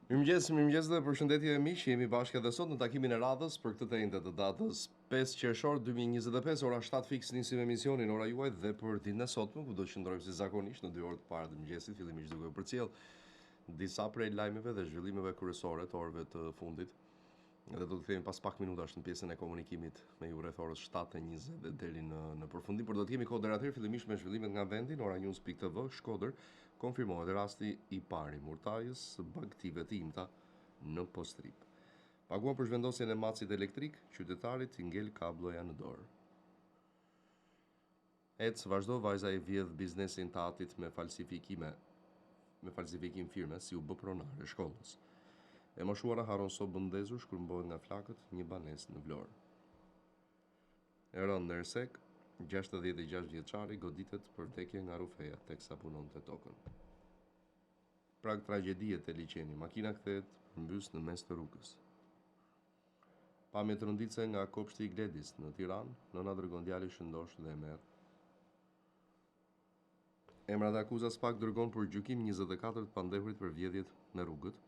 Mirëmëngjes, mirëmëngjes dhe përshëndetje miq, jemi bashkë edhe sot në takimin e radhës për këtë të enjte të datës 5 qershor 2025, ora 7 fiks nisim emisionin ora juaj dhe për ditën e sotme ku do të qëndrojmë si zakonisht në 2 orë të para të mëngjesit, fillimisht duke u përcjellë disa prej lajmeve dhe zhvillimeve kryesore të orëve të fundit. Dhe do të kthehemi pas pak minutash në pjesën e komunikimit me ju rreth orës 7:20 dhe deri në në përfundim, por do të kemi kohë deri atëherë fillimisht me zhvillimet nga vendi në oranews.tv Shkodër konfirmohet rasti i parë i murtajës së bagëtive të imta në Postribë. Paguan për zhvendosjen e matësit elektrik, qytetarit i ngel kablloja në dorë. Ec vazhdo vajza i vjedh biznesin të atit me falsifikime me falsifikim firme si u bë pronare e shkollës. E moshuara harron sobën ndezur shkrumbohet nga flakët një banesë në Vlorë. E rëndë në Ersekë, 66 vjeçari goditet për vdekje nga rrufeja teksa punonte tokën. Prag tragjedie te liqeni, makina kthehet përmbys në mes të rrugës. Pamje tronditëse nga kopshti i Gledis në Tiranë, nëna dërgon djalin shëndosh dhe e merr. Emrat e akuza SPAK dërgon për gjykim 24 të pandehurit për vjedhjet me rrugët.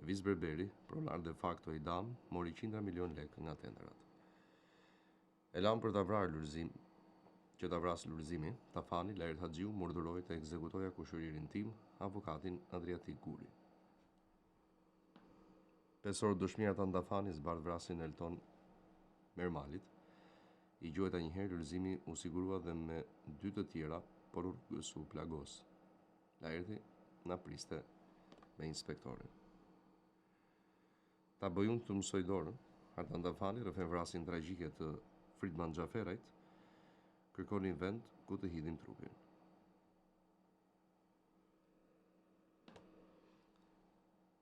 Evis Berberi, pronar de facto i DAM, mori qindra milion lekë nga tenderat. E lamë për ta vrarë Lulzim, që ta vrasë Lulzimi, Tafani, Laert Haxhiu më urdhëroi të ekzekutoja kushëririn tim, avokatin Adriatik Guri. Pesë orë dëshmi Artan Tafani zbardh vrasjen e Elton Mermalit. I gjuajta një herë, Lulzimi u sigurua dhe me dy të tjera, por rrugës u plagos. Laerti na priste me inspektorin. Ta bëj unë të mësoj dorën, Artan Tafani rrëfen vrasjen tragjike të Fridman Xhaferajt, kërkonin vend ku të hidhim trupin.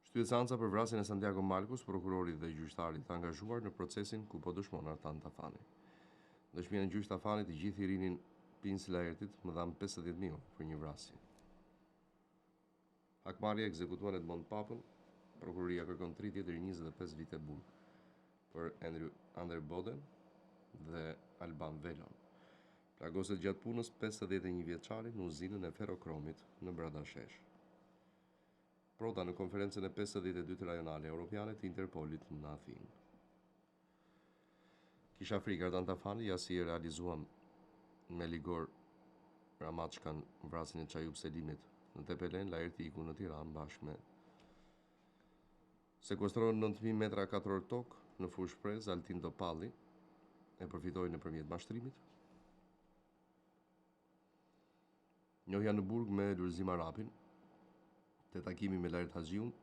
Shtyhet seanca për vrasjen e Santiago Malkos, prokurori dhe gjyqtari të angazhuar në procesin ku po dëshmon Artan Tafani. Dëshmia në gjyq Tafani të gjithë i rrinin pins Laertit, më dhanë 50.000 euro për një vrasje. Hakmarrje ekzekutuan Edmond Papën, prokuroria kërkon 30 deri 25 vite burg për Andrew Anderboden dhe Alban Velon. Plagoset gjatë punës 51 vjeçari në uzinën e Ferrokromit në Bradashesh. Prota në konferencën e 52 rajonale europiane të Interpolit në Athinë. Kisha frikë Artan Tafani, ja si e realizuam me Ligor Ramaçkan vrasjen e Çajup Selimit në Tepelenë, Laerti iku në Tiranë bashkë me Sekuestrohen 9000 metra katror tokë në Fushë Prezë, Altin Topalli e përfitoi nëpërmjet mashtrimit. Njohja në burg me Lulzim Arapin, te takimi me Laert Haxhiun,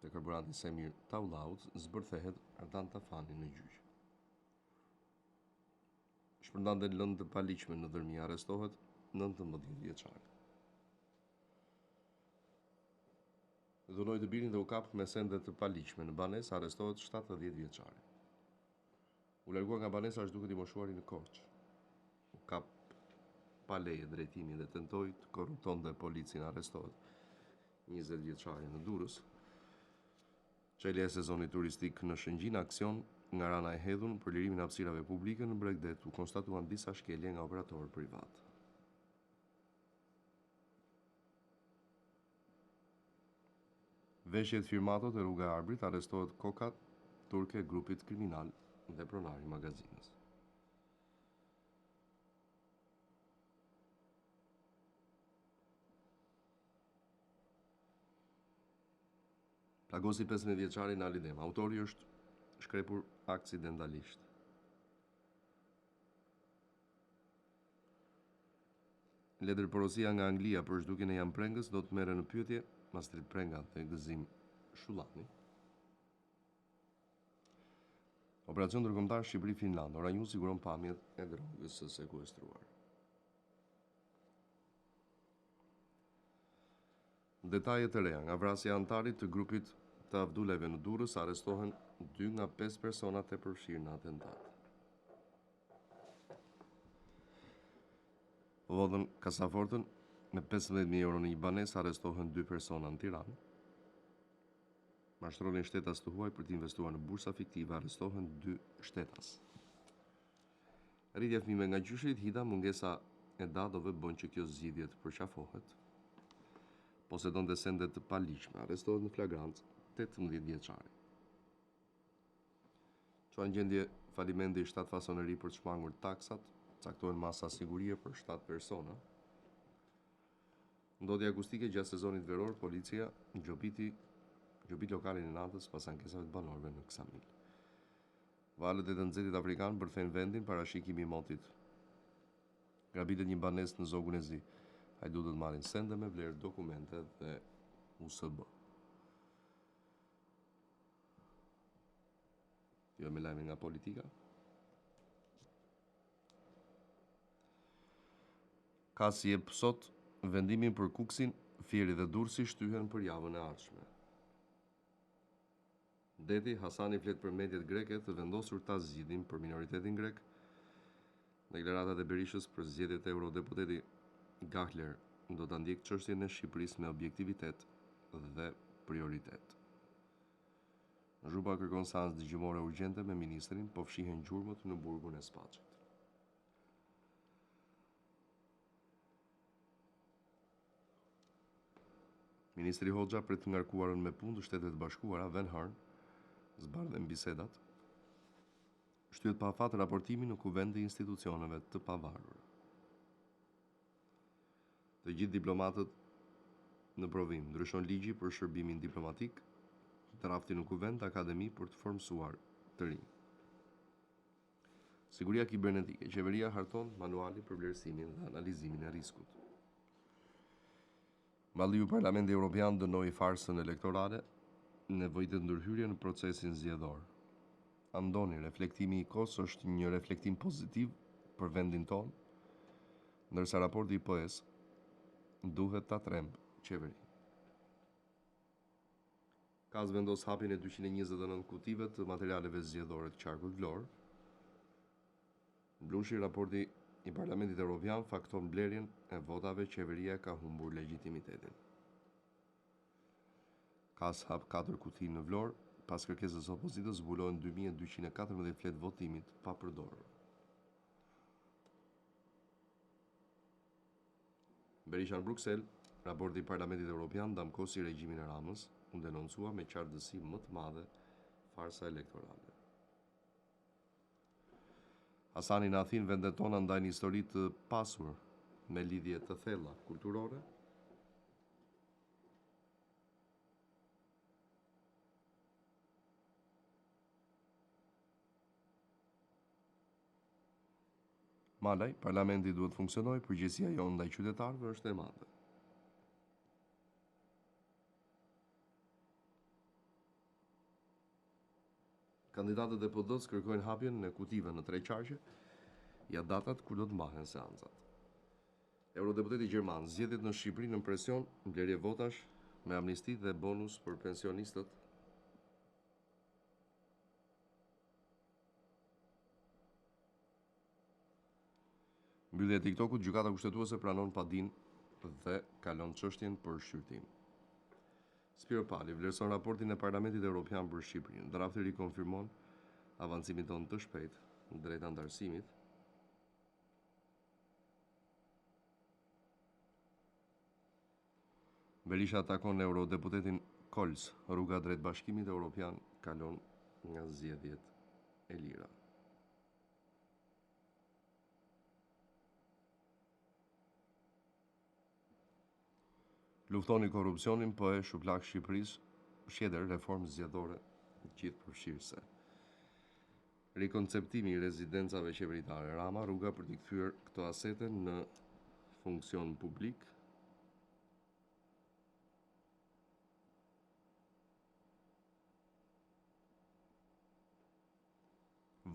te karburanti Semir Taullaut, zbërthehet Artan Tafani në gjyq. Shpërndante lëndë të paligjshme në Dhërmi, arrestohet 19 vjeçari. Dhunoi të birin dhe u kap me sende të paligjshme në banesë, arrestohet 70 vjeçari. U largua nga banesa zhduket i moshuari në Korçë. U kap pa leje drejtimi dhe tentoi të korruptonte policin, arrestohet 20 vjeçari në Durrës. Çelja e sezonit turistik në Shëngjin, aksion nga Rana e Hedhun për lirimin e hapësirave publike në bregdet u konstatuan disa shkelje nga operatorë privat. Veshjet firmato te rruga e Arbrit, arrestohet koka turke e grupit kriminal dhe pronari i magazinës. Plagosi 15 vjeçarin Ali Dema. Autori është shkrepur aksidentalisht. Letërporosia nga Anglia për zhdukjen e Jan Prengës do të merren në pyetje Astrit Prenga dhe Gëzim Shullani. Operacion ndërkombëtar Shqipëri-Finland, Ora News siguron pamjet e drogës së sekuestruar. Detaje të reja nga vrasja e anëtarit të grupit të Avdulajve në Durrës arrestohen dy nga pesë personat e përfshirë në atentat. Vodhën kasafortën me 15.000 euro në një banesë, arrestohen dy persona në Tiranë. Mashtronin shtetas të huaj për të investuar në bursa fiktive, arrestohen dy shtetas. Rritja e fëmijëve nga gjyshërit, Hida, mungesa e dadove bën që kjo zgjidhje të përqafohet. Posedonte sende të paligjshme, arrestohet në flagrancë 18 vjeçari. Çuan në gjendje falimenti 7 fasoneri për të shmangur taksat, caktohen masa sigurie për 7 persona. Ndotje akustike gjatë sezonit veror, policia gjobiti gjobit lokalin e natës pas ankesave të banorëve në Ksamil. Valët e të nxehtit afrikan mbërthejnë vendin, parashikimi i motit. Grabitet një banesë në Zogun e Zi. Hajdutët marrin sende me vlerë, dokumente dhe USB. Jo me lajme nga politika. KAS jep sot vendimin për Kukësin, Fieri dhe Durrësi shtyhen për javën e ardhshme. Deti, Hasani flet për mediet greke të vendosur ta zgjidhim për minoritetin grek. Deklaratat e Berishës për zgjedhjet eurodeputeti Gahler do ta ndjekë çështjen e Shqipërisë me objektivitet dhe prioritet. Zhupa kërkon seancë dëgjimore urgjente me ministrin, po fshihen gjurmët në burgun e Spaçit. Ministri Hoxha pret të ngarkuarën me punë të Shteteve të Bashkuara, VanHorn, zbardhen bisedat. Shtyhet pa afat raportimi në Kuvend i institucioneve të pavarura. Të gjithë diplomatët në provim, ndryshon ligji për shërbimin diplomatik, drafti në Kuvend, akademi për të formësuar të rinj. Siguria kibernetike, qeveria harton manualin për vlerësimin dhe analizimin e riskut. Balliu Parlamenti Evropian dënoi farsën elektorale, nevojitet ndërhyrje në procesin zgjedhor. Andoni, reflektimi i KOS është një reflektim pozitiv për vendin tonë, ndërsa raporti i PS duhet ta tremb qeverinë. KAS vendos hapjen e 229 kutive të materialeve zgjedhore të qarkut Vlorë. Blushi, raporti i Parlamentit Evropian fakton blerjen e votave, qeveria ka humbur legjitimitetin. KAS hap 4 kuti në Vlorë, pas kërkesës së opozitës zbulohen 2214 fletë votimi të papërdorura. Berisha në Bruksel, raporti i Parlamentit Evropian damkosi regjimin e Ramës, u denoncua me qartësi më të madhe farsa elektorale. Hasani në Athinë vendet tona ndajnë histori të pasur me lidhje të thella kulturore. Malaj, Parlamenti duhet të funksionojë, përgjegjësia jonë ndaj qytetarëve është e madhe. Kandidatët e PD-së kërkojnë hapjen e kutive në tre qarqe, ja datat kur do të mbahen seancat. Eurodeputeti gjerman, zgjedhjet në Shqipëri nën presion, blerje votash me amnisti dhe bonus për pensionistët. Mbyllja e TikTokut, Gjykata Kushtetuese pranon padinë dhe kalon çështjen për shqyrtim. Spiropali vlerëson raportin e Parlamentit Evropian për Shqipërinë. Drafti rikonfirmon avancimin tonë të shpejtë drejt anëtarësimit. Berisha takon eurodeputetin Kols, rruga drejt Bashkimit Evropian kalon nga zgjedhjet e lira. Luftoni korrupsionin, po e shuplakë Shqipërisë, Schieder reformë zgjedhore gjithëpërfshirëse. Rikonceptimi i rezidencave qeveritare, Rama, rruga për t'i kthyer këto asete në funksion publik.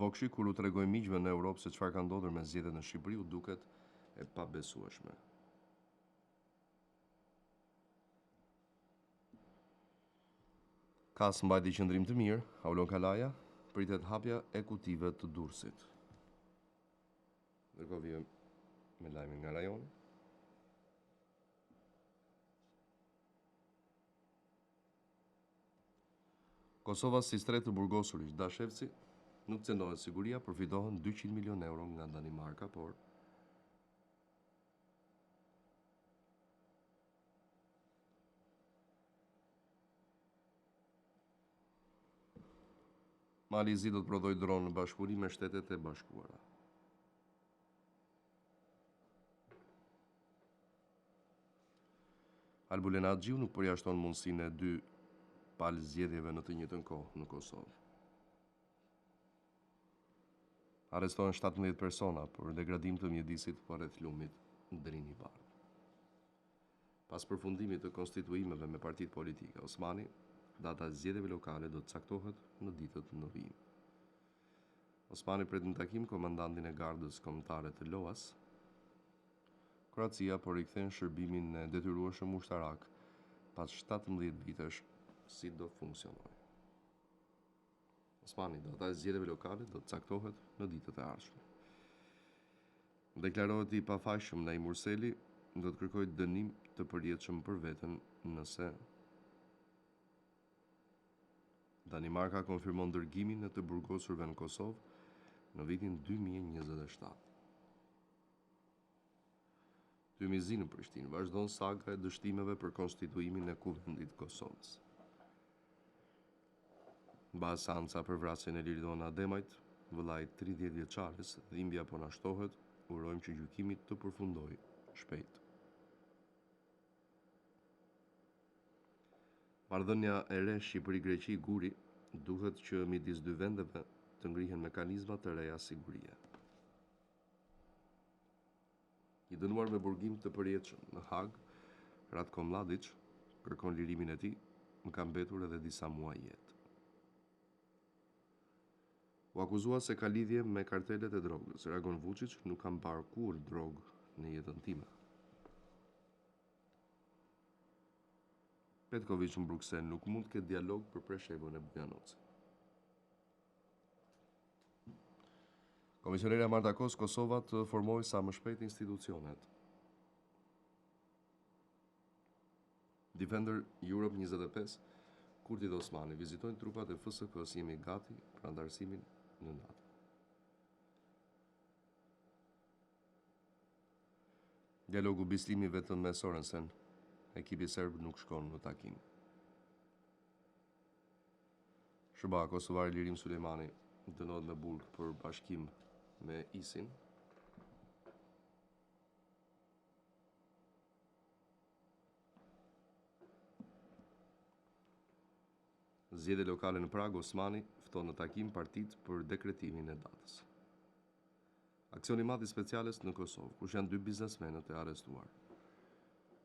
Vokshi kur u tregoi miqve në Europë se çfarë ka ndodhur me zgjedhjet në Shqipëri u duket e pabesueshme. KAS mbajti qëndrim të mirë, Aulon Kalaja, pritet hapja e kutive të Durrësit. Ndërkohë vijojmë. me lajmin nga rajoni. Kosova si strehë të burgosurish, Dashevci, nuk cenohet siguria, përfitohen 200 milion euro nga Danimarka, por Mali i Zi do të prodhojë dronë në bashkëpunim me Shtetet e Bashkuara. Albulena Haxhiu nuk përjashton mundësinë e dy palë zgjedhjeve në të njëjtën kohë në Kosovë. Arrestohen 17 persona për degradim të mjedisit përreth lumit Drini i Bardhë. Pas përfundimit të konstituimeve me partitë politike, Osmani, data e zgjedhjeve lokale do të caktohet në ditët në vijim. Osmani pret në takim komandantin e Gardës Kombëtare të LOA-s. Kroacia po rikthen shërbimin e detyrueshëm ushtarak pas 17 vitesh, si do funksionojë. Osmani, data e zgjedhjeve lokale do të caktohet në ditët e ardhshme. Deklarohet i pafajshëm Naim Murseli, do të kërkojë dënim të përjetshëm për veten nëse Danimarka konfirmon dërgimin e të burgosurve në Kosovë në vitin 2027. Tym i zi në Prishtinë, vazhdon saga e dështimeve për konstituimin e Kuvendit të Kosovës. Mbahet seanca për vrasjen e Liridona Ademajt, vëllai i 30 vjeçares, dhimbja po na shtohet, urojmë që gjykimi të përfundojë shpejt. Marrëdhënia e re Shqipëri-Greqi Guri duhet që midis dy vendeve të ngrihen mekanizma të reja sigurie. I dënuar me burgim të përjetshëm në Hagë, Ratko Mladiç kërkon lirimin e tij, më ka mbetur edhe disa muaj jetë. U akuzua se ka lidhje me kartelet e drogës, reagon Vuçiç, nuk kam parë kurrë drogë në jetën time. Petkoviç në Bruksel nuk mund të ketë dialog për Preshevën e Bujanocin. Komisionerja Marta Kos, Kosova të formojë sa më shpejt institucionet. Defender Europe 25, Kurti dhe Osmani vizitojnë trupat e FSK-s, jemi gati për anëtarësimin në NATO. Dialogu Bislimi vetëm me Sorensen, ekipi serb nuk shkon në takim. SHBA, Kosovari Lirim Sulejmani dënohet me burg për bashkim me ISIN. Zgjedhje lokale në Pragë, Osmani fton në takim partitë për dekretimin e datës. Aksion i madh i Speciales në Kosovë, kush janë dy biznesmenët e arrestuar?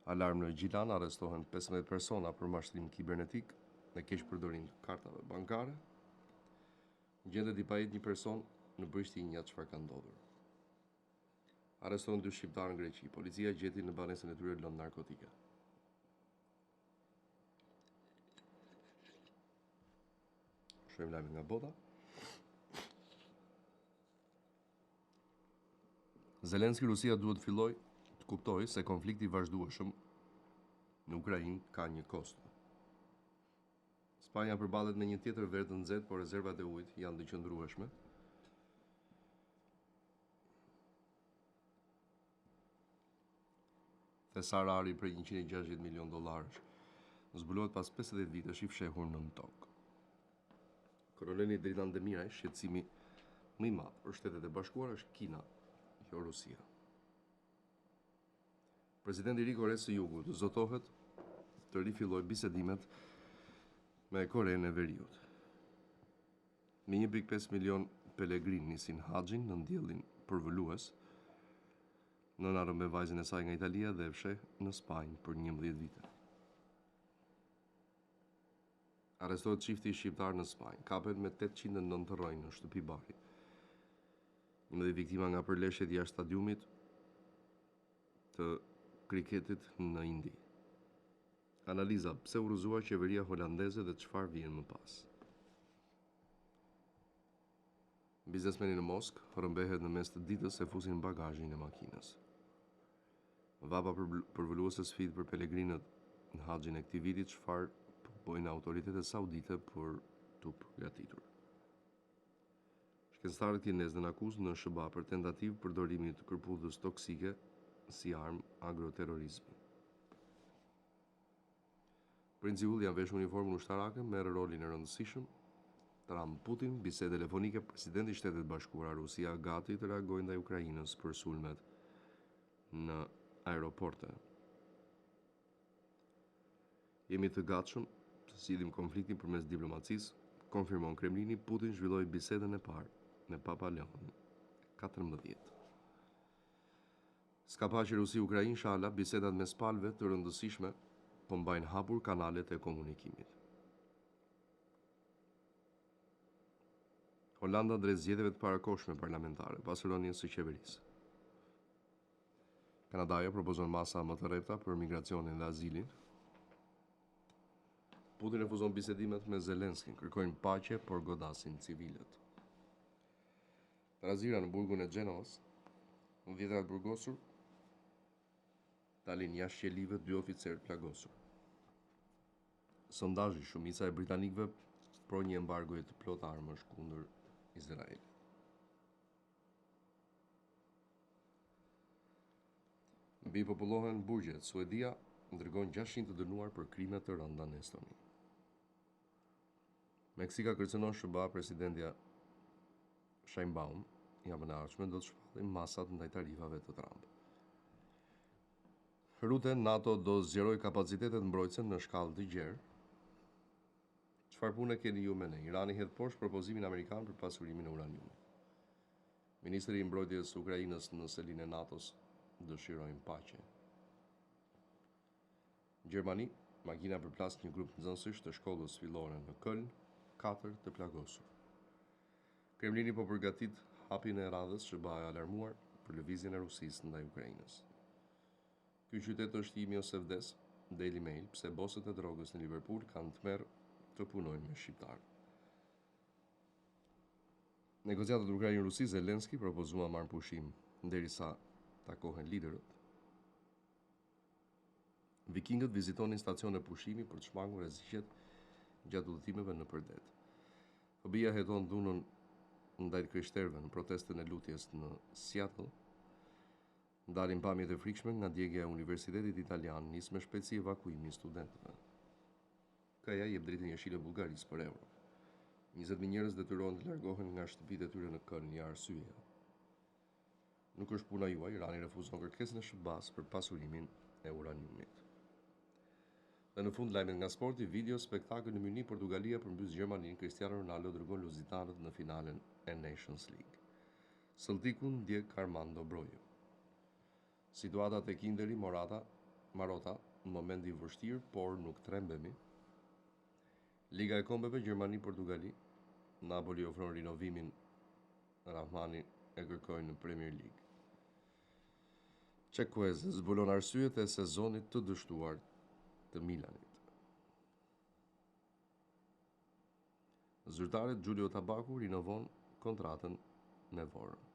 Alarm në Gjilan, arrestohen 15 persona për mashtrim kibernetik dhe keqpërdorim të kartave bankare. Gjendet i pajetë një person në Prishtinë, ja çfarë ka ndodhur. Arrestohen dy shqiptarë në Greqi, policia gjeti në banesën e tyre lëndë narkotike. Shohim lajme nga bota. Zelenski Rusia duhet të fillojë të kuptojë se konflikti i vazhdueshëm në Ukrainë ka një kosto. Spanja përballet me një tjetër verë të nxehtë, por rezervat e ujit janë të qëndrueshme. Thesar ari prej 160 milion dollarësh zbulohet pas 50 vitesh i fshehur nën tokë. Koloneli Dritan Demiraj, shqetësimi më i madh për Shtetet e Bashkuara është Kina, jo Rusia. Presidenti i ri i Koresë së Jugut zotohet të rifillojë bisedimet me Korenë e Veriut. Me 1.5 milion pelegrinë nisin haxhin nën diellin përvëlues, nëna rrëmben vajzën e saj nga Italia dhe e fsheh në Spanjë për 11 vite. Arrestohet çifti shqiptar në Spanjë, kapen me 809 rrënjë në shtëpi bari. 11 viktima nga përleshjet jashtë stadiumit të kriketit në Indi. Analiza, pse u rrëzua qeveria holandeze dhe çfarë vjen më pas? Biznesmeni në Moskë rrëmbehet në mes të ditës e fusin në bagazhin e makinës. Vapa përvëluese sfidë për pelegrinët në haxhin e këtij viti, çfarë po bëjnë autoritetet saudite për t'u përgatitur. Shkencëtarët kinezë nën akuzë në SHBA për tentativë përdorimi të kërpudhës toksike si armë agroterrorizmi. Princi William vesh uniformën ushtarake, merr rolin e rëndësishëm. Trump Putin, bisedë telefonike, presidenti i Shteteve të Bashkuara, Rusia gati të reagojë ndaj Ukrainës për sulmet në aeroporte. Jemi të gatshëm të zgjidhim konfliktin përmes diplomacisë, konfirmon Kremlini, Putin zhvilloi bisedën e parë me Papa Leon 14. S'ka paqe Rusi-Ukrainë, Shala, bisedat mes palëve të rëndësishme po mbajnë hapur kanalet e komunikimit. Holanda drejt zgjedhjeve të parakohshme parlamentare pas rënies së qeverisë. Kanadaja propozon masa më të rrepta për migracionin dhe azilin. Putin refuzon bisedimet me Zelenskin, kërkojnë paqe, por godasin civilët. Trazira në burgun e Xhenovës, dhjetëra të burgosur dalin jashtë qelive dy oficerë të plagosur. Sondazhi, shumica e britanikëve pro një embargoje të plotë armësh kundër Izraelit. Mbipopullohen burgjet, Suedia dërgon 600 të dënuar për krime të rënda në Estoni. Meksika kërcënon SHBA presidentja Sheinbaum javën e ardhshme do të shpallim masat ndaj tarifave të Trump. Rutte, NATO do zgjerojë kapacitetet mbrojtëse në shkallë të gjerë. Çfarë pune keni ju me ne? Irani hedh poshtë propozimin amerikan për pasurimin e uraniumit. Ministri i Mbrojtjes së Ukrainës në selinë e NATO-s dëshirojmë paqe. Gjermani, makina përplas një grup nxënësish të shkollës fillore në Köln, 4 të plagosur. Kremlini po përgatit hapin e radhës SHBA e alarmuar për lëvizjen e Rusisë ndaj Ukrainës. Ky qytet është imi ose vdes, Daily Mail, pse bosët e drogës në Liverpool kanë tmerr të punojnë me shqiptarë. Negociatat Ukrainë-Rusi, Zelenski propozuam armëpushim derisa takohen liderët. Vikingët vizitonin stacione pushimi për të shmangur rreziqet gjatë udhëtimeve nëpër det. FBI heton dhunën ndaj të krishterëve në protestën e lutjes në Seattle. Dalin pamjet e frikshme nga djegia e Universitetit Italian, nis me shpejtësi evakuimi i studentëve. KE-ja jep dritën jeshile Bullgarisë për euro. 20.000 njerëz detyrohen të largohen nga shtëpitë e tyre në Köln, ja arsyeja. Nuk është puna juaj, Irani refuzon kërkesën e SHBA-s për pasurimin e uraniumit. Dhe në fund lajmet nga sporti, video spektakël në Mynih, Portugalia përmbys Gjermaninë, Cristiano Ronaldo dërgon luzitanët në finalen e Nations League. Celticu ndjek Armando Brojën. Situata tek Interi, Morata, Marota, moment i vështirë, por nuk trembemi. Liga e Kombeve, Gjermani, Portugali, Napoli ofron rinovimin Rrahmani e kërkojnë në Premier League. Chukwueze zbulon arsyet e sezonit të dështuar të Milanit. Zyrtarët Giulio Tabaku rinovon kontratën me Vorën.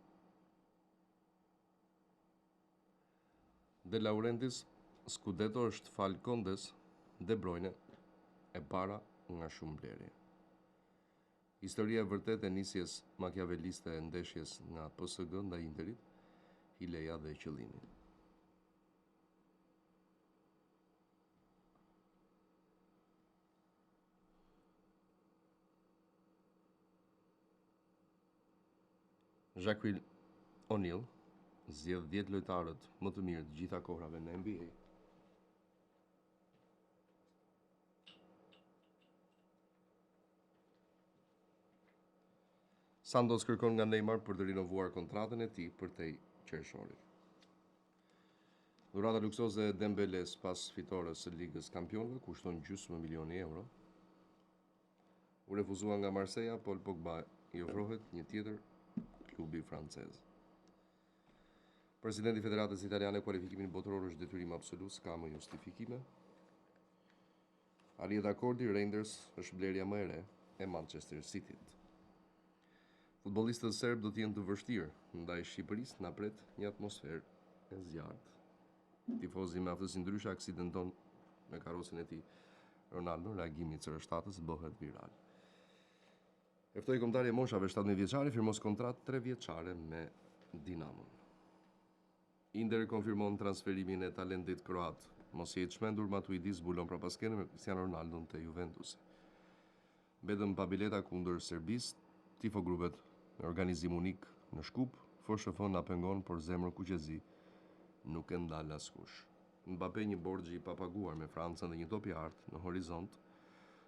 De Laurentiis, Scudetto është falë Contes, De Bruyne e para nga shumë blerje. Historia e vërtetë e nisjes makiaveliste e ndeshjes nga PSG ndaj Interit, hileja dhe qëllimi. Shaquille O'Neal zgjedh 10 lojtarët më të mirë të gjitha kohrave në NBA. Santos kërkon nga Neymar për të rinovuar kontratën e tij përtej qershorit. Dhurata luksoze e Dembeles pas fitores së Ligës Kampionëve kushton gjysmë milioni euro. U refuzua nga Marseille, Paul Pogba i ofrohet një tjetër klubi francez. Presidenti i Federatës Italiane kualifikimi në botëror është detyrim absolut, s'ka më justifikime. Arrihet akordi, Reijnders është blerja më e re e Manchester City-t. Futbollistët serbë do të jenë të vështirë, ndaj Shqipërisë na pret një atmosferë e zjarrtë. Tifozi me aftësi ndryshe aksidenton me karrocën e tij. Ronaldo, reagimi i CR7-ës bëhet viral. E ftoi kombëtari e moshave 17 vjeçari firmos kontratë 3 vjeçare me Dinamon. Inter konfirmon transferimin e talentit kroat. Mos je i çmendur, Matuidi zbulon prapaskenën me Cristiano Ronaldon te Juventusi. Mbetëm pa bileta kundër Serbisë, tifo grupet me organizim unik në Shkup, FSHF na pengon por zemrën kuqezi nuk e ndal askush. Mbappe një borxh i papaguar me Francën dhe një top i artë në horizont,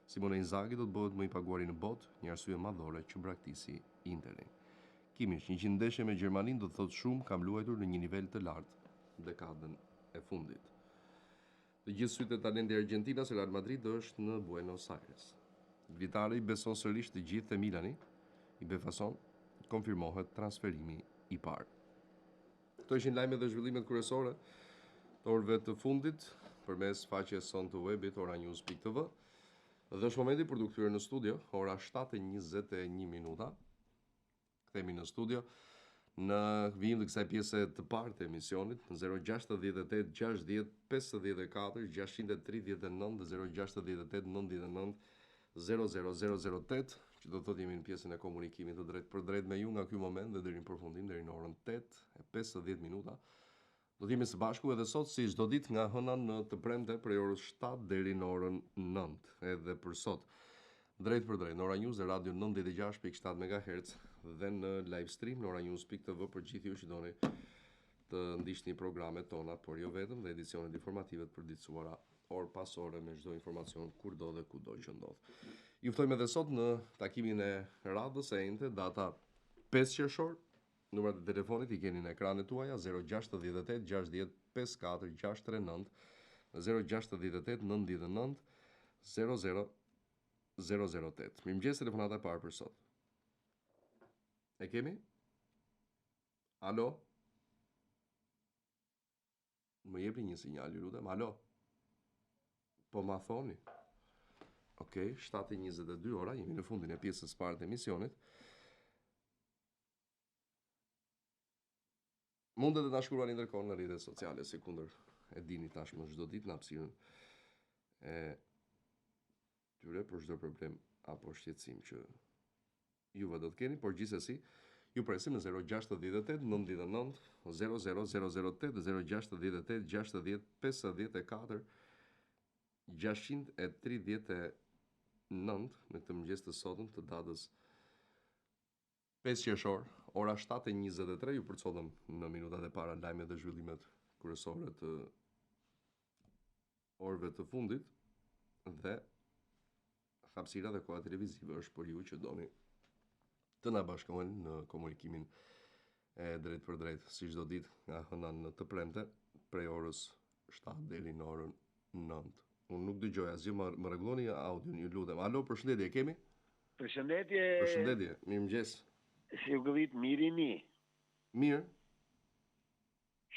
Simone Inzaghi do të bëhet më i paguari në botë, një arsye madhore që braktisi Interin. Kimmich, 100 ndeshje me Gjermaninë do të thotë shumë, kam luajtur në një nivel të lartë dekadën e fundit. Të gjithë sytë te talenti argjentinas, Real Madrid është në Buenos Aires. Igli Tare i beson sërish të gjithë te Milani, i befason, konfirmohet transferimi i parë. Këto ishin lajmet dhe zhvillimet kryesore të orëve të fundit përmes faqes sonë të webit oranews.tv. Dhe është momenti për t'u kthyer në studio, ora 7:21 minuta. Kthehemi në studio në vijim të kësaj pjese të parë të emisionit në 068 60 54 639 dhe 068 99 00008, që do të thotë jemi në pjesën e komunikimit të drejtpërdrejtë me ju nga ky moment dhe deri në përfundim deri në orën 8 e 50 minuta. Do të jemi së bashku edhe sot si çdo ditë nga e hëna në të premte prej orës 7 deri në orën 9, edhe për sot. Drejtpërdrejt në Ora News dhe Radio 96.7 MHz dhe në live stream në oranews.tv për gjithë ju që doni të ndiqni programet tona, por jo vetëm dhe edicionet informative të përditësuara orë pas ore me çdo informacion kurdo dhe kudo që ndodh. Ju ftojmë edhe sot në takimin e radhës e enjte, data 5 qershor. Numrat e telefonit i keni në ekranet tuaja 068 60 54 639 068 99 00 008. Mirëmëngjes, telefonata e parë për sot. E kemi? Alo? Më jepni një sinjal, ju lutem. Alo? Po ma thoni. Okej, 7:22 ora, jemi në fundin e pjesës së parë të emisionit. Mund edhe të na shkruani ndërkohë në rrjetet sociale, sikundër e dini tashmë çdo ditë në hapësirën e tyre për çdo problem apo shqetësim që juve do të keni, por gjithsesi ju presim në 068 99 00 008 068 60 54 639 në këtë mëngjes të sotëm të datës 5 qershor, ora 7:23 ju përcollëm në minutat e para lajmet dhe zhvillimet kryesore të orëve të fundit dhe hapësira dhe koha televizive është për ju që doni të na bashkoheni në komunikimin e drejtpërdrejtë si çdo ditë nga e hëna në të premte prej orës 7 deri në orën 9. Unë nuk dëgjoj asgjë, më, më rregulloni audion, ju lutem. Alo, përshëndetje, e kemi? Përshëndetje. Përshëndetje, mirëmëngjes. Si u gdhit mirë jeni? Mirë.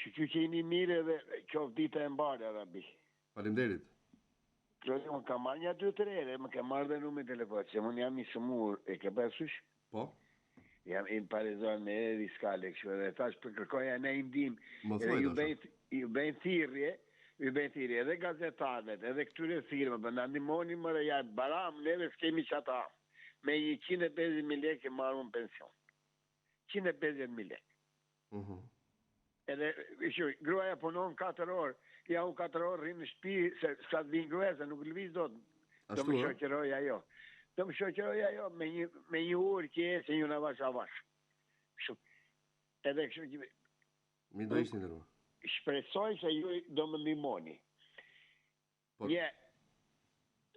Shyqyr që jeni mirë edhe qoftë dita e mbarë, Rabbi. Faleminderit. Klodi, unë kam marrë nja dy tre herë, më ke marrë dhe numrin telefon, se unë jam i sëmurë, e ke parasysh? Po. Jam i paralizuar me hernie diskale, kështu edhe thash për kërkoja një ndihmë. Më thuaj ju bëj ju bëj thirrje, ju bëj thirrje edhe gazetarëve, edhe këtyre firmave, po na ndihmoni more ja baram, neve s'kemi ça të hamë. Me 150.000 lekë marr unë pension. 150.000 lekë. Mhm. Edhe kështu, gruaja punon 4 orë, ja unë 4 orë rri në shtëpi se s'ka të vinë gruaja se nuk lëviz dot. Do më shoqëroj ajo. Do më shoqëroj ajo me një me një urë që ecën ju avash avash. Kështu. Edhe kështu që Mirë do ishte nderuar. Shpresoj se ju do më ndihmoni. Por... Një,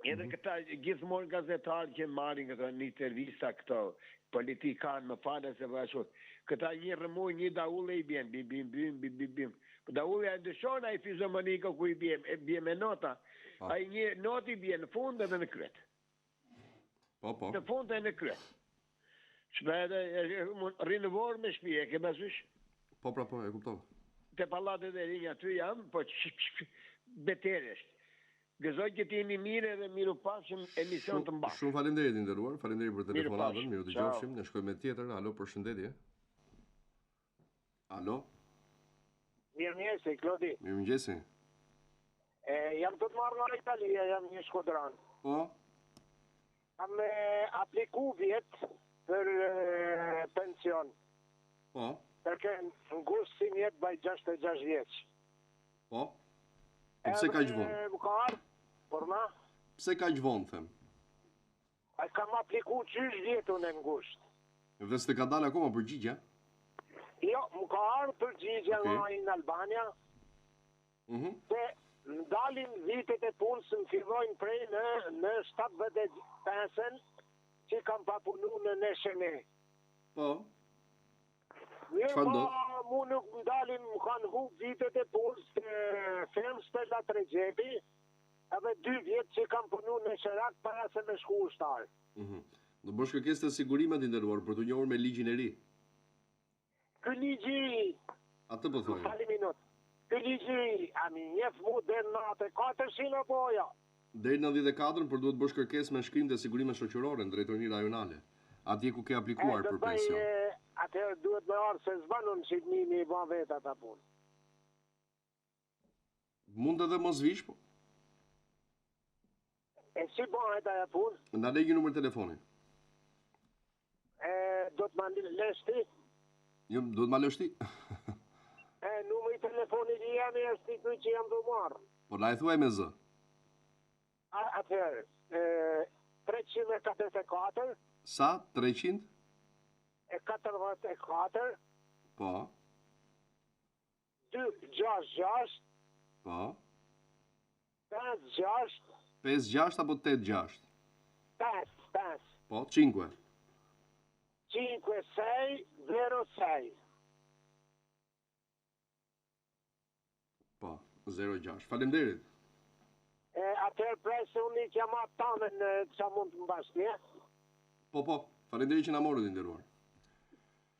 edhe mm -hmm. këta gjithmonë gazetarë që marrin këto në intervista këto politikanë më falë se po ashtu. Këta një rrëmujë, një daulle i bjen, bim bim bim bim bim bim. Po daullja e ndryshon ai fizarmonika ku i bie, e bie me nota. Po. Ai një notë i bie në fund edhe në krye. Po, po. Në fund e në krye. Shpe edhe rri në Vorë me shtëpi, e ke parasysh? Po, pra, po, e kuptova. Te pallatet e rinj aty jam, po beter është. Gëzoj që të jeni mirë edhe mirupafshim emision të mbarë. Shumë faleminderit i nderuar, faleminderit për telefonatën, mirë u dëgjofshim, ne shkojmë me tjetër. Alo, përshëndetje. Alo. Mirëmëngjesi, Klodi. Mirëmëngjesi. E, jam tu të marrë nga Italia, jam një shkodran. Po? Kam apliku vjet për e, pension. Po? Përke në gusht simjet baj 66 vjeç. Po? Po pse kaq vonë? Më ka ardhë, por na? Pse kaq vonë, them? E kam apliku qysh vjet unë në gusht. Dhe s'të ka dalë akoma përgjigja? Jo, më ka ardhë përgjigja okay. nga in Albania, mm -hmm. se më dalin vitet e punës më fillojnë prej në, në 75-ën, që kam pa punu në NSHN. Po. Mirë, po, mu nuk më dalin, më kanë hup vitet e punës të fermës Stella Rexhepi, edhe dy vjet që kam punu në Sherak para se me shku ushtar. Mm -hmm. Do bësh kërkesë te sigurimet i nderuar për t'u njohur me ligjin e ri. Ky ligj i ri. Atë po thoja. Fal një minutë. Ky ligj i ri, a m'i njeh mu deri në 94-shin apo jo? Deri në 94-ën, por duhet të bësh kërkesë me shkrim te sigurimet shoqërore në drejtorinë rajonale, atje ku ke aplikuar për pension. E, atëherë duhet me ardhë se s'ban unë n'shitni me i ba vetë ata punë. Mund edhe mos vish, po. E si bëhet ajo punë? Na le një numër telefoni. E do të ma lësh ti? Jo, do të ma lësh ti. e numri i telefonit i jemi është i ky që jam tu marrë. Po na e thuaj me zë. A, atëherë, e 344 Sa? 300? E 44 Po. 2 6 6 Po. 5 6 5 6 apo 8 6? 5 5 Po, 5. 5 6 0 6 Po, 06. Faleminderit. E atëherë pres se unë i kam atë tamen ça mund të mbash ti, e? Po, po. Faleminderit që na morët i nderuar.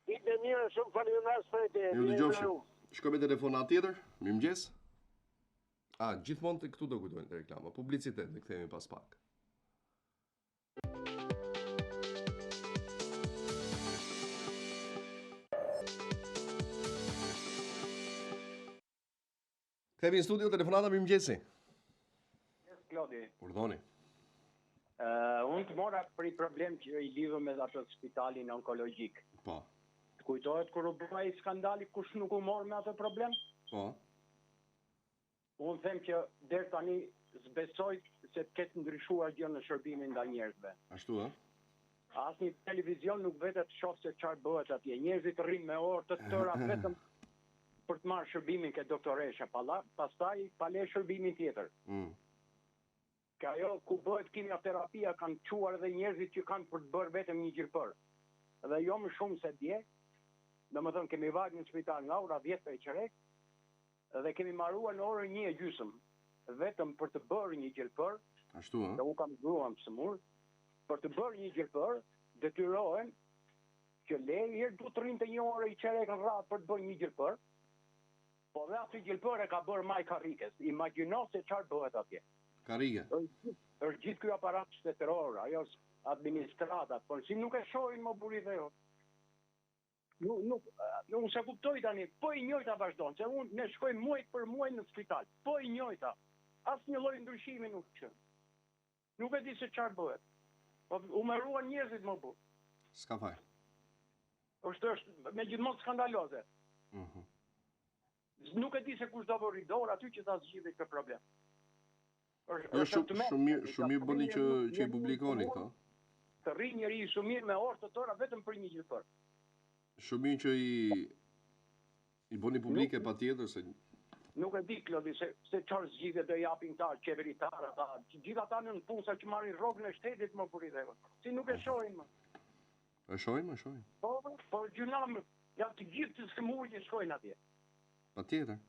Ditën e mirë, shumë faleminderit për te. Mirudëgjofshim. Shkojmë me telefonatë tjetër. Mirëmëngjes. A, gjithmonë të këtu do kujtojnë te reklama. Publicitet, ne kthehemi pas pak. Kthehemi në studio, telefonata, mirëmëngjesi. Yes, Klodi. Urdhoni. Uh, unë të mora për një problem që i lidhur me atë spitalin onkologjik. Po. Të kujtohet kur u bë ai skandali kush nuk u mor me atë problem? Po. Unë them që deri tani s'besoj se të ketë ndryshuar gjë në shërbimin ndaj njerëzve. Ashtu ë? Asnjë televizion nuk vete të shohë se çfarë bëhet atje. Njerëzit rrinë me orë të tëra vetëm për të marrë shërbimin ke doktoresha, pala, pastaj pa le shërbimin tjetër. Mm. Ke ajo ku bëhet kimioterapia kanë çuar edhe njerëzit që kanë për të bërë vetëm një gjilpërë. Dhe jo më shumë se dje, domethënë kemi vajt në spital nga ora 10 e çerek dhe kemi maruar në orën 1 e gjysëm vetëm për të bërë një gjilpërë. Ashtu ë? Dhe unë kam gruan të sëmurë, për të bërë një gjilpërë detyrohen që le herë duhet të rrinte një orë e çerek në radhë për të bërë një gjilpërë. Po dhe atë gjilpërë e ka bërë majë karrikes. Imagjino se çfarë bëhet atje. Karrike. Është gjithë, është gjithë ky aparat shtetëror, ajo administrata, po si nuk e shohin mo burri dhe jo. Nuk, nuk, unë s'e kuptoj tani, po i njëjta vazhdon, se unë ne shkojmë muaj për muaj në spital, po i njëjta. Asnjë lloj ndryshimi nuk që. Nuk e di se çfarë bëhet. Po u mjeruan njerëzit mo burrë. S'ka faj. Është është me gjithmonë skandaloze. Mhm. Mm nuk e di se kush do vërë dorë aty që ta zgjidhë këtë problem. Është jo, shumë shumë mirë, shumë mirë bëni që që i publikoni këto. Të rri njeri i sëmurë me orë të tëra vetëm për një gjilpërë. Shumë mirë që i I bëni publike patjetër se Nuk e di Klodi se se çfarë zgjidhje do japin këta qeveritarë ata, të gjithë ata nëpunësa që marrin rrogën e shtetit mo burri dhe. Si nuk e shohin më. E shohin, e shohin. Po, po gjynah, janë të gjithë të sëmurë që shkojnë atje. Patjetër.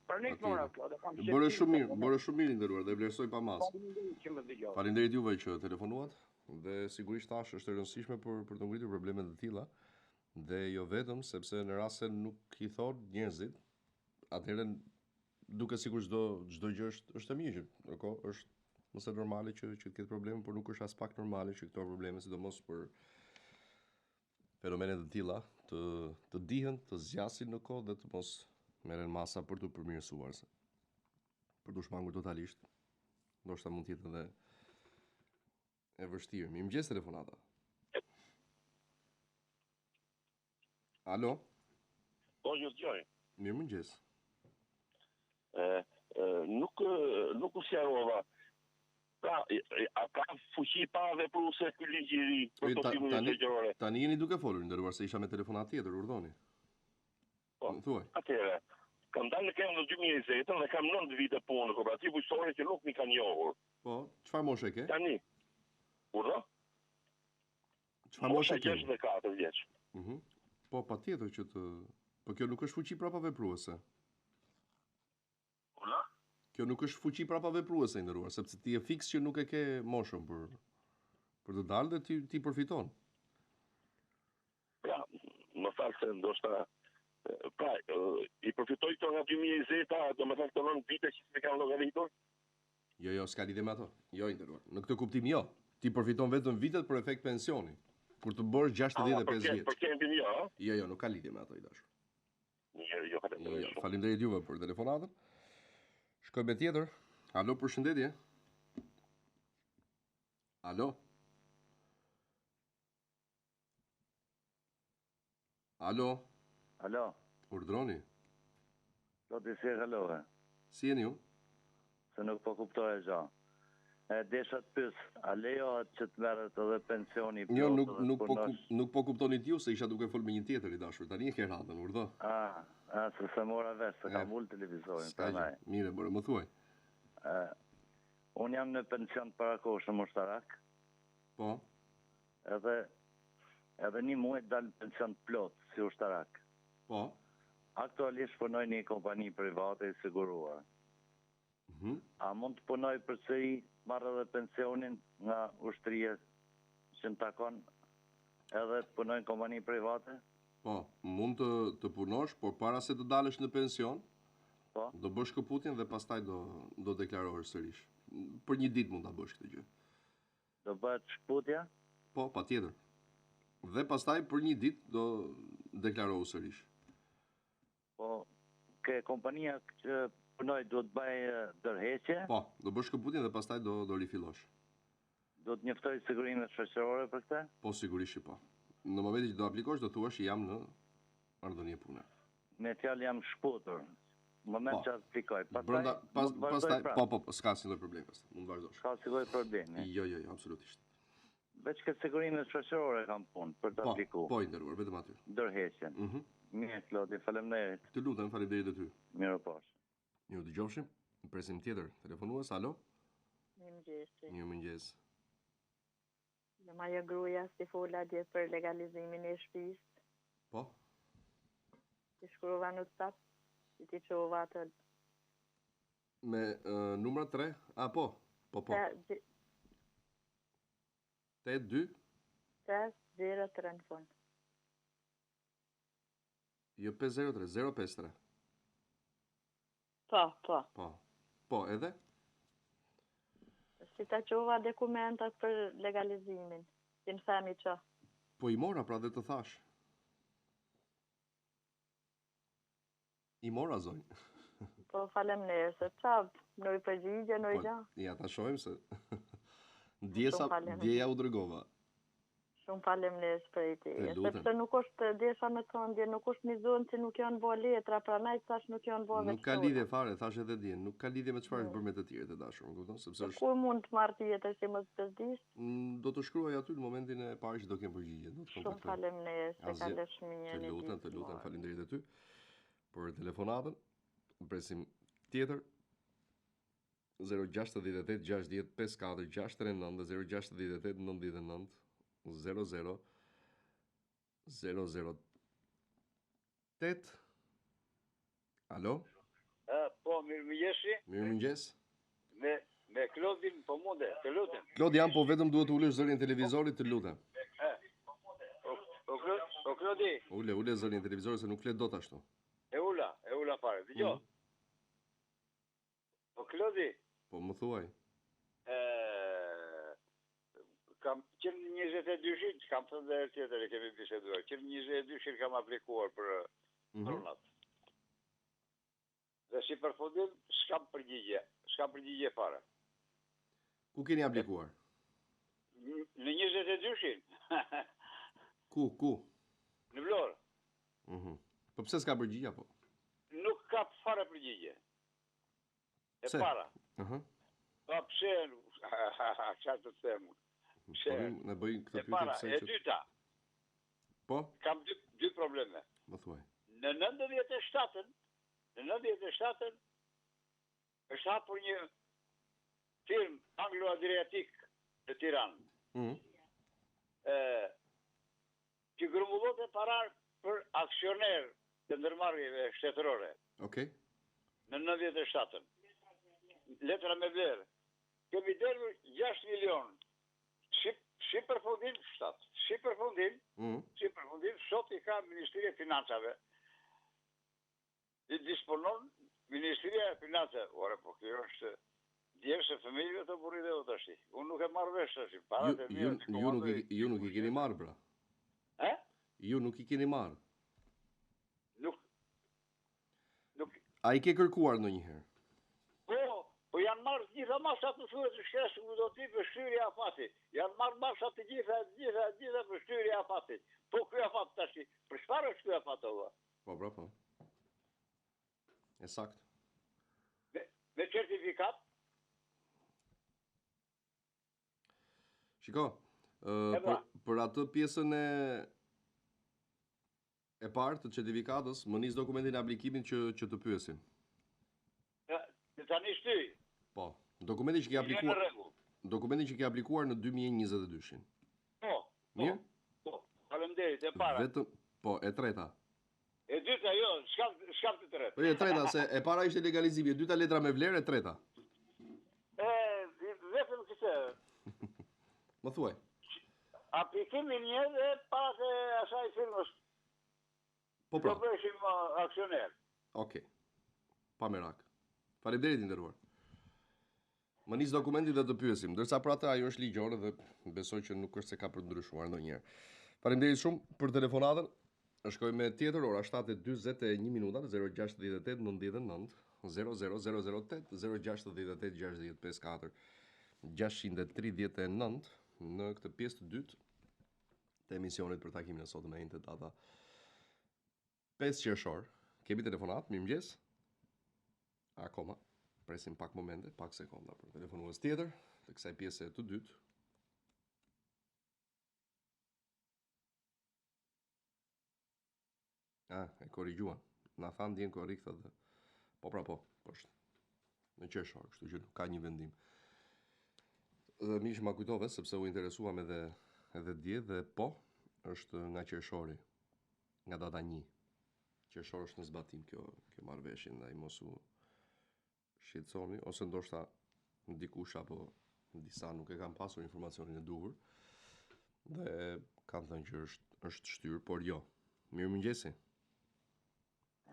Për ne mora Klodi, kam Bëre shumë mirë, bëre shumë mirë i nderuar dhe vlerësoj pa masë. Faleminderit që më dëgjove. Faleminderit juve që telefonuat dhe sigurisht tash është e rëndësishme për për të ngritur probleme të tilla. Dhe jo vetëm, sepse në rast se nuk i thonë njerëzit, atëherë duket sikur çdo çdo gjë është është e mirë që ndërkohë është më se normale që që të ketë probleme, por nuk është aspak normale që këto probleme, sidomos për fenomene të tilla, të të dihen, të zgjasin në kohë dhe të mos. Merren masa për t'u përmirësuar se për t'u shmangur totalisht. Ndoshta mund të jetë edhe e vështirë. Mirëmëngjes telefonata. Alo. Po, ju dëgjoj. Mirëmëngjes. Ë, nuk nuk u sqarova. Pra, a ka fuqi paravepruese ky ligj i ri për tatimin shoqërore? Tani jeni duke folur, nderuar se isha me telefonatë tjetër, urdhoni. Po, Më thuaj. Atëherë, kam dalë në këmbë në 2020 dhe kam 9 vite punë në kooperativë bujqësore që nuk m'i kanë njohur. Po, çfarë moshe ke? Tani. Urdhëro? Çfarë moshe ke? 64 vjeç. Mhm. Mm po, patjetër që të Po kjo nuk është fuqi prapavepruese. Urdhëro? Kjo nuk është fuqi prapavepruese i nderuar, sepse ti je fiks që nuk e ke moshën për për të dalë dhe ti ti përfiton. Pra, më fal se ndoshta pra, i përfitoj këto nga 2020-a, domethënë këto 9 vite që s'i kanë llogaritur? Jo, jo, s'ka lidhje me ato. Jo, i nderuar. Në këtë kuptim jo. Ti përfiton vetëm vitet për efekt pensioni. Kur të bësh 65 vjeç. Për kempin jo, a? Jo, jo, nuk ka lidhje me ato i dashur. Mirë, jo, faleminderit. Jo, faleminderit juve për telefonatën. Shkojmë me tjetër. Alo, përshëndetje. Alo. Alo. Alo. Urdhroni. Zoti si e kalove? Si jeni ju? Se nuk po kuptoja gja. E desha të pyes, a lejohet që të merret edhe pensioni i plotë jo, nuk, nuk po nuk po kuptonit ju se isha duke fol me një tjetër i dashur. Tani e ke radhën, urdhë. Ah, ah, se s'e mora vesh, se kam ul televizorin, prandaj. Mirë, bëre, më thuaj. Ë, unë jam në pension të parakohshëm ushtarak. Po. Edhe edhe një muaj dal në pension të plotë si ushtarak. Po. Aktualisht punoj në një kompani private i siguruar. Mm -hmm. A mund të punoj përsëri, marr edhe pensionin nga ushtria që më takon edhe të punoj në kompani private? Po, mund të të punosh, por para se të dalësh në pension, po. do bësh shkëputjen dhe pastaj do do deklarohesh sërish. Për një ditë mund ta bësh këtë gjë. Do bëhet shkëputja? Po, patjetër. Dhe pastaj për një ditë do deklarohu sërish. Po, ke kompania që punoj duhet të bëj dorëheqje? Po, do bësh shkëputjen dhe pastaj do do rifillosh. Do të njoftoj sigurimet shoqërore për këtë? Po, sigurisht që po. Në momentin që do aplikosh do thuash që jam në marrëdhënie pune. Me fjalë jam shkëputur. Në moment po. që aplikoj. Pastaj, Brenda, pas, pastaj, po, po, po, s'ka asnjë lloj problemi pastaj. Mund të vazhdosh. S'ka asnjë lloj problemi. Jo, jo, jo, absolutisht. Veç ke sigurimet shoqërore kam punë për të po, apliku. Po, i nderuar, vetëm aty. Dorëheqjen. Mm -hmm. Mirë, Klodi, faleminderit. Të lutem, faleminderit edhe ty. Mirupafshim. Ju dëgjofshim. Presim tjetër telefonues, alo. Mirëmëngjes. Mirëmëngjes. Jam ajo gruaja si fola dje për legalizimin e shtëpisë. Po. Ti shkrova në WhatsApp, si ti çova atë. Me uh, numra 3? A po. Po po. 8 2 5 0 3 në fund. Jo 503, 053. Po, po. Po. Po, edhe? Si ta çova dokumentat për legalizimin, si më the m'i ço. Po i mora pra dhe të thash. I mora zonjë. Po faleminderit, se ça, ndonjë përgjigje, ndonjë po, gjë. Ja ta shohim se dje sa dje ja u dërgova. Shumë faleminderit prej teje. Sepse nuk është, desha me thonë dje, nuk është një zonë që nuk janë bo letra, pranaj thash nuk janë bo Nuk ka lidhje fare, thash edhe dje, nuk ka lidhje me çfarë është bërë me të tjerët e dashur, më kupton? Sepse është Kur mund të marr tjetër si mos bezdis? Mm, do të shkruaj aty në momentin e parë që do kem përgjigje, do të kontaktoj. Shumë faleminderit, se kalosh mirë. Të lutem, të lutem, faleminderit edhe ty për telefonatën. Presim tjetër. 068 60 54 639 dhe 068 99 00 008 Alo? A, po, mirëmëngjesi. Mirëmëngjes. Me, me Klodin, po munde, të lutem. Klod jam, po vetëm duhet të ulësh zërin e televizorit, të lutem. E, o, o, o Klodi. Ule, ule zërin e televizorit se nuk flet dot ashtu. E ula, e ula fare. Dëgjo. Mm. Po Klodi. Po më thuaj. Ë kam që në 22-shin, kam thënë dhe herë tjetër e kemi biseduar, që në 22-shin kam aplikuar për mm -hmm. pronat. Dhe si përfundim s'kam përgjigje, s'kam përgjigje fare. Ku keni aplikuar? Në 22-shin. Ku, ku? Në Vlorë. Mhm. Po pse s'ka përgjigje apo? Nuk ka fare përgjigje. E Pse? para. Ëh. Po pse, çfarë të them unë? Pse? Po ne bëjmë këtë E pyetje para, pse e që dyta, Po, kam dy, dy probleme. më thuaj. Në 97-ën, në 97-ën është hapur një firmë Anglo-Adriatik në Tiranë. Mhm. Ë që grumbullonte para për aksioner të ndërmarrjeve shtetërore. Okej. Në 97-ën. Letra me vlerë. Kemi derdhur 6 milion. Si, si përfundim 7. Si përfundim, mm. si përfundim sot i ka Ministria e Financave. I disponon Ministria e Financave. Ore, po kjo është djersë e fëmijëve të burrit dhe tash. Unë nuk e marr vesh tash. Paratë e mia. Ju, ju nuk i ju nuk i keni marrë pra. Ë? Ju nuk i keni marrë. Nuk nuk A i ke kërkuar ndonjëherë? Po, po janë marrë të gjitha masat në thuhet në shkresë ku do ti për shtyrje afati. Janë marrë masat të gjitha, të gjitha, të gjitha për shtyrje afati. Po ky afat tash, për çfarë është ky afat o? Po, pra, po. E saktë. Me, me certifikat? Shiko, uh, për, për atë pjesën e e parë të certifikatës, më nis dokumentin e aplikimit që që të pyesim. Të tani shtyj. Po, dokumenti që ke aplikuar. Dokumenti që ke aplikuar në 2022-shin. Po. po. Mirë? Po. Faleminderit, e para. Vetëm, po, e treta. E dyta, jo, s'kam, s'kam të tretë. Po, e treta, se e para ishte legalizimi, e dyta letra me vlerë, e treta. E, vetëm këtë. Më thuaj. Aplikimin një dhe paratë e asaj firmës. Po pra. Do bëheshim uh, aksioner. Okej. Pa merak. Faleminderit i nderuar. Më nis dokumentin dhe të pyesim, ndërsa për atë ajo është ligjore dhe besoj që nuk është se ka për të ndryshuar ndonjëherë. Faleminderit shumë për telefonatën. Shkojmë me tjetër ora 7:41 minuta 068 99 00008 068 654 639 në këtë pjesë të dytë të emisionit për takimin e sotëm e enjte data 5 qershor. Kemi telefonat, mirëmëngjes. Akoma. Presim pak momente, pak sekonda për telefonues tjetër të kësaj pjese të dytë. Ah, e korrigjuan. Na thanë dje në korrik thotë. Po pra po, po është në qershor, kështu që nuk ka një vendim. Dhe mirë që ma kujtove sepse u interesuam edhe edhe dje dhe po, është nga qershori, nga data 1. Qershor është në zbatim kjo kjo marrëveshje, ndaj mos u shqetësoni ose ndoshta dikush apo disa nuk e kanë pasur informacionin e duhur dhe kanë thënë që është është shtyrë, por jo. Mirëmëngjesi.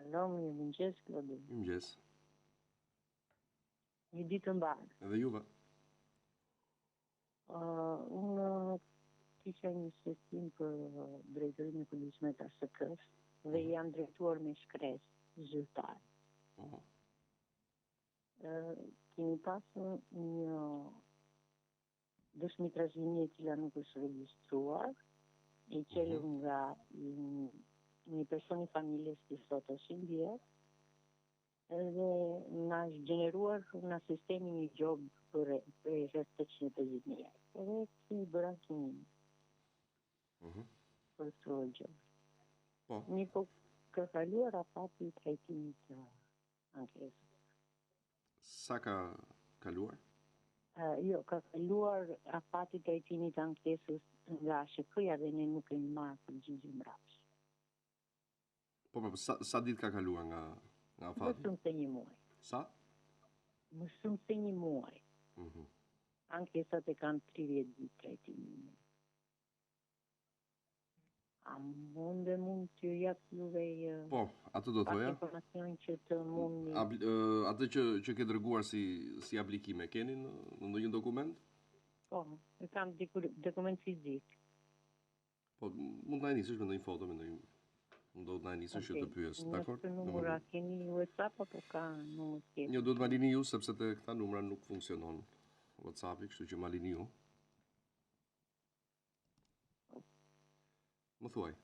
Alo, mirëmëngjes Klodi. Mirëmëngjes. Një ditë të mbarë. Edhe juve. Uh, unë kisha një shqetësim për drejtorinë e përgjithshme të ASHK-së dhe mhm. jam drejtuar me shkresë zyrtare. Po. Uh, kemi pasur një dëshmi trashëgimie e cila nuk është regjistruar, e çelur mm -hmm. nga një person i familjes që sot është i ndjerë, Edhe na është gjeneruar nga sistemi një gjobë për prej rreth 850 mijë lekë. Edhe kemi bërë ankimimin. Mhm. Për këtë gjobë. Po. Mirëpo ka kaluar afati i trajtimit të ankesës. Sa ka kaluar? Uh, jo, ka kaluar afati i trajtimit të ankesës nga ASHK-ja dhe ne nuk kemi marrë përgjigje mbrapsht. Po, po, sa, sa ditë ka kaluar nga, nga afati? Më shumë se një muaj. Sa? Më shumë se një muaj. Mm -hmm. Ankesat e kanë 30 ditë trajtimin. A mund dhe mund t'ju jap juve Po, atë do thoja. Informacion që të mund atë që që ke dërguar si si aplikim e keni në në ndonjë dokument? Po, e kam dikur dokument fizik. Po, mund ta nisësh me ndonjë foto, me ndonjë. Do të na e nisësh që të pyes, dakor? Në numër a keni WhatsApp apo ka numër tjetër? Jo, duhet ma lini ju sepse te këta numra nuk funksionon WhatsAppi, kështu që ma lini ju. Më thuaj.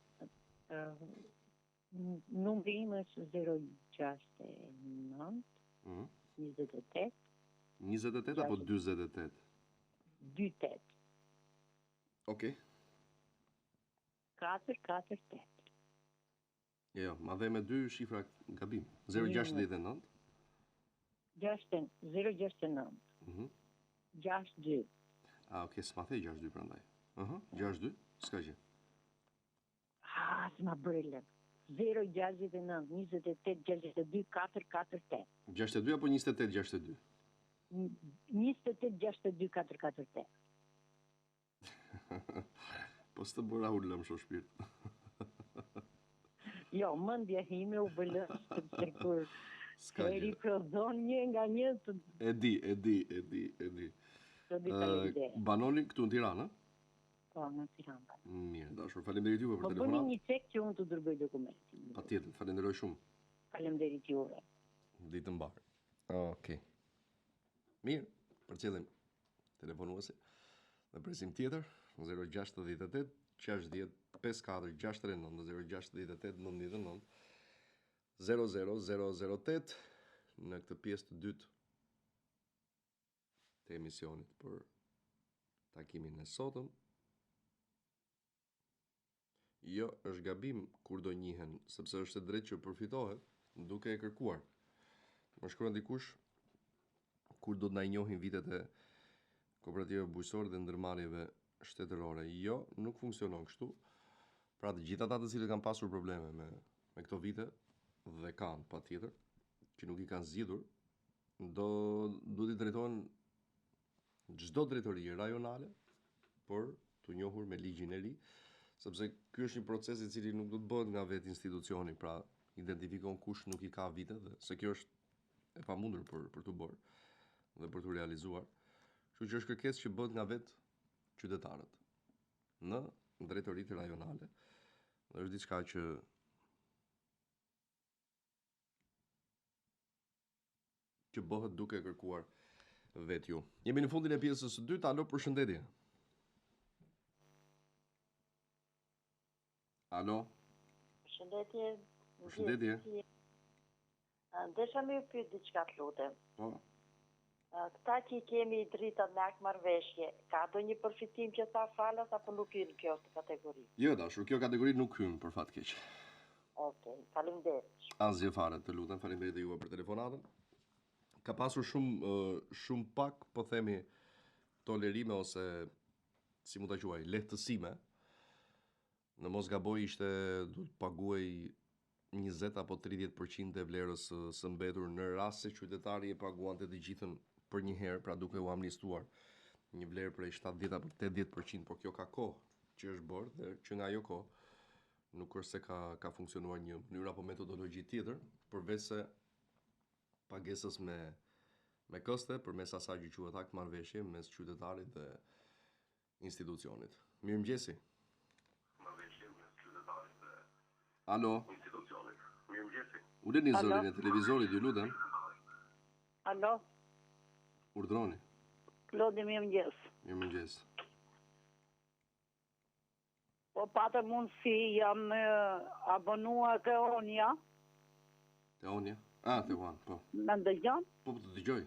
Numri im është 069 mm. 28 28 apo 48? 28. Okej. 4 4 8. Jo, jo, ma dhe me dy shifra gabim. 069 6 069. Mhm. 62. A, okej, s'ma the 62 prandaj. Ëh, 62, s'ka gjë. Ah, s'ma bëre 069 28 62 4 4 8. 62 apo 28 62? 28 62 4 4 8. Po s'të bëra unë lëmsh o shpirt. Jo, mendja ime u bë lëmsh sepse kur S'ka gjë. riprodhon një nga një të E di, e di, e di, e di. Të di faleminderit. Banoni këtu në Tiranë, ë? Po, në Tiranë. Mirë, dashur, faleminderit juve për Po bëni telefonatën. një cek që unë të dërgoj dokumentin. Patjetër, falenderoj shumë. Faleminderit juve. Ditë të mbarë. Okej. Mirë, përcjellim telefonuesin dhe presim tjetër në 068 60 54 639 068 99 00008 në këtë pjesë të dytë të emisionit për takimin e sotëm. Jo, është gabim kur do njihen, sepse është e drejtë që përfitohet duke e kërkuar. Më shkruan dikush kur do të na i njohin vitet e kooperativave bujqësore dhe ndërmarrjeve shtetërore. Jo, nuk funksionon kështu. Pra të gjithë ata të cilët kanë pasur probleme me me këto vite dhe kanë patjetër që nuk i kanë zgjidhur, do duhet t'i drejtohen çdo drejtorie rajonale për t'u njohur me ligjin e ri, sepse ky është një proces i cili nuk do të bëhet nga vetë institucioni, pra identifikon kush nuk i ka vitet dhe se kjo është e pamundur për për t'u bërë dhe për t'u realizuar. Kështu që është kërkesë që bëhet nga vetë qytetarët në drejtoritë rajonale. Dhe është diçka që që bëhet duke kërkuar vetë ju. Jemi në fundin e pjesës së dytë. Alo, përshëndetje. Alo. Përshëndetje. Përshëndetje. Desha me ju pyet diçka të lutem. Po. Këta që i kemi dritat me akt marrëveshje, ka ndonjë përfitim që tha falas apo nuk hyn kjo kategori? Jo, dashur, kjo kategori nuk hyn për fat keq. Okej, faleminderit. Asgjë fare, të lutem, faleminderit dhe juve për telefonatën. Ka pasur shumë shumë pak, po themi, tolerime ose si mund ta quaj, lehtësime. Në mos gaboj ishte duhet të paguhej 20 apo 30% e vlerës së, së mbetur në rast se qytetari e paguante të gjithën për një herë, pra duke u amnistuar një vlerë prej 70 apo 80%, por kjo ka kohë që është bërë dhe që nga ajo kohë nuk është se ka ka funksionuar një mënyrë apo metodologji tjetër, përveç se pagesës me me këste përmes asaj që quhet akt marrëveshje mes qytetarit dhe institucionit. Mirëmëngjesi. Marrëveshje mes qytetarit dhe Alo. Institucionit. Mirëmëngjesi. Uleni zërin e televizorit, ju lutem. Alo. Urdhroni. Klodi, mirëmëngjes. Mirëmëngjes. Po pate mundësi, jam abonua te Onia. Te Onia? Ah, te One, po. Më ndëgjon? Po, po të dëgjoj.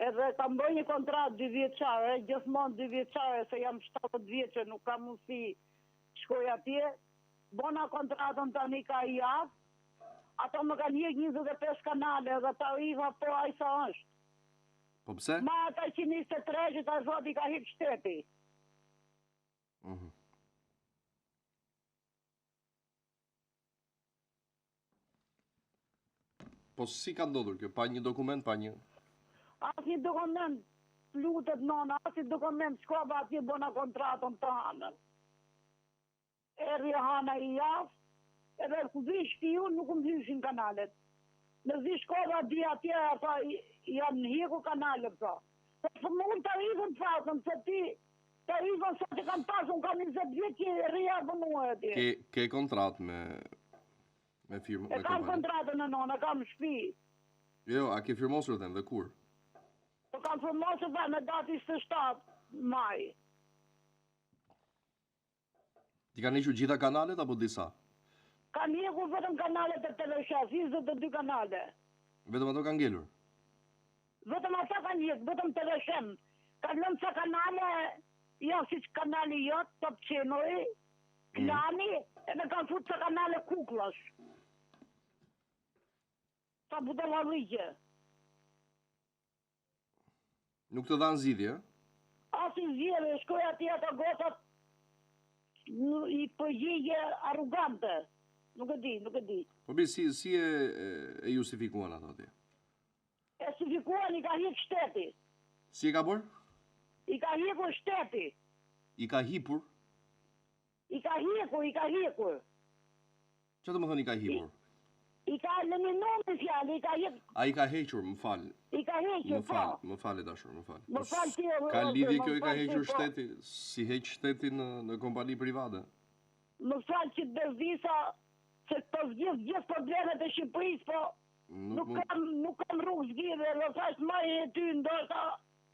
Edhe kam bërë një kontratë dy vjeçare, gjithmonë dy vjeçare, se jam 70 vjeçe, nuk kam mundësi shkoj atje. Bona kontratën tani ka javë, ato më kanë hjek 25 kanale dhe tarifa po aq sa është. Po pse? Ma ata 123 që ta zoti ka hik shteti. Mhm. Po si ka ndodhur kjo? Pa një dokument, pa një... Asnjë dokument, lutet nona, asnjë dokument, shkova atje bona kontratën të hanën. Erdhi e hana i javë, edhe ku vi shpiu nuk më hyshin kanalet. Mezi shkova di atje, ata janë hjeku kanalet, tha. Po po më unë tarifën të fasën, se ti tarifën sa që kam pasë, unë kam 20 vjet që rri abonua atje. Ke, ke kontratë me... Me firmë, me kompani. E kam kontratën e nona, kam në shtëpi. Jo, a ke firmosur them dhe kur? Po kam firmosur pa me datë 27 maj. T'i kanë hequr gjitha kanalet apo disa? Kanë hequr vetëm kanalet e TVSH-së, 22 kanale. Vetëm ato kanë ngelur? Vetëm ato kanë hequr, vetëm TVSH-në. Kanë lënë ca kanale, jo siç kanali jot, Top Channel-i, mm. Klani, edhe kanë fut ca kanale kukullash. Ca budallallëqe. Nuk të dhanë zgjidhje, ë? Asnjë zgjidhje, shkoj atje ato gocat i përgjigje arrogante. Nuk e di, nuk e di. Po bi si si e e justifikuan ato atje? E justifikuan i ka hik shteti. Si e ka bërë? I ka hikur shteti. I ka hipur? I ka hikur, i ka hikur. Ça do me thënë i ka hipur? I ka eliminuar me fjalë, i ka hip. A i ka hequr, më fal. I ka hequr, po. Më fal, më fal e dashur, më fal. Më fal ti, o Ka lidhje kjo i ka hequr po. shteti, si heq shteti në në kompani private. Më fal që të bezdisa se po zgjidh gjithë problemet e Shqipërisë, po nuk, nuk kam nuk kam rrugë zgjidhje, dhe thash marr e ty ndoshta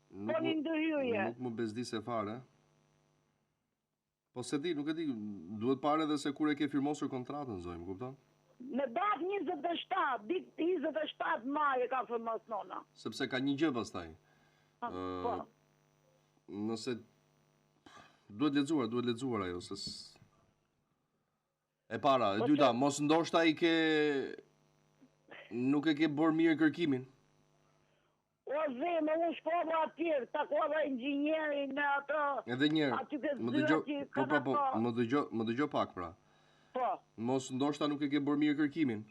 po një ndërhyrje. Nuk më bezdise fare. Po s'e di, nuk e di, duhet parë edhe se kur e ke firmosur kontratën, zonjë, më kupton? Në datë 27, ditë 27 maj e ka firmos nona. Sepse ka një gjë pastaj. Po. Nëse duhet lexuar, duhet lexuar ajo se E para, e po dyta, mos ndoshta i ke nuk e ke bërë mirë kërkimin. O zemër, unë shkova atje, takova inxhinierin me ato. Edhe një herë, më dëgjo, po pra po, më dëgjo, më dëgjo pak pra. Po. Mos ndoshta nuk e ke bërë mirë kërkimin.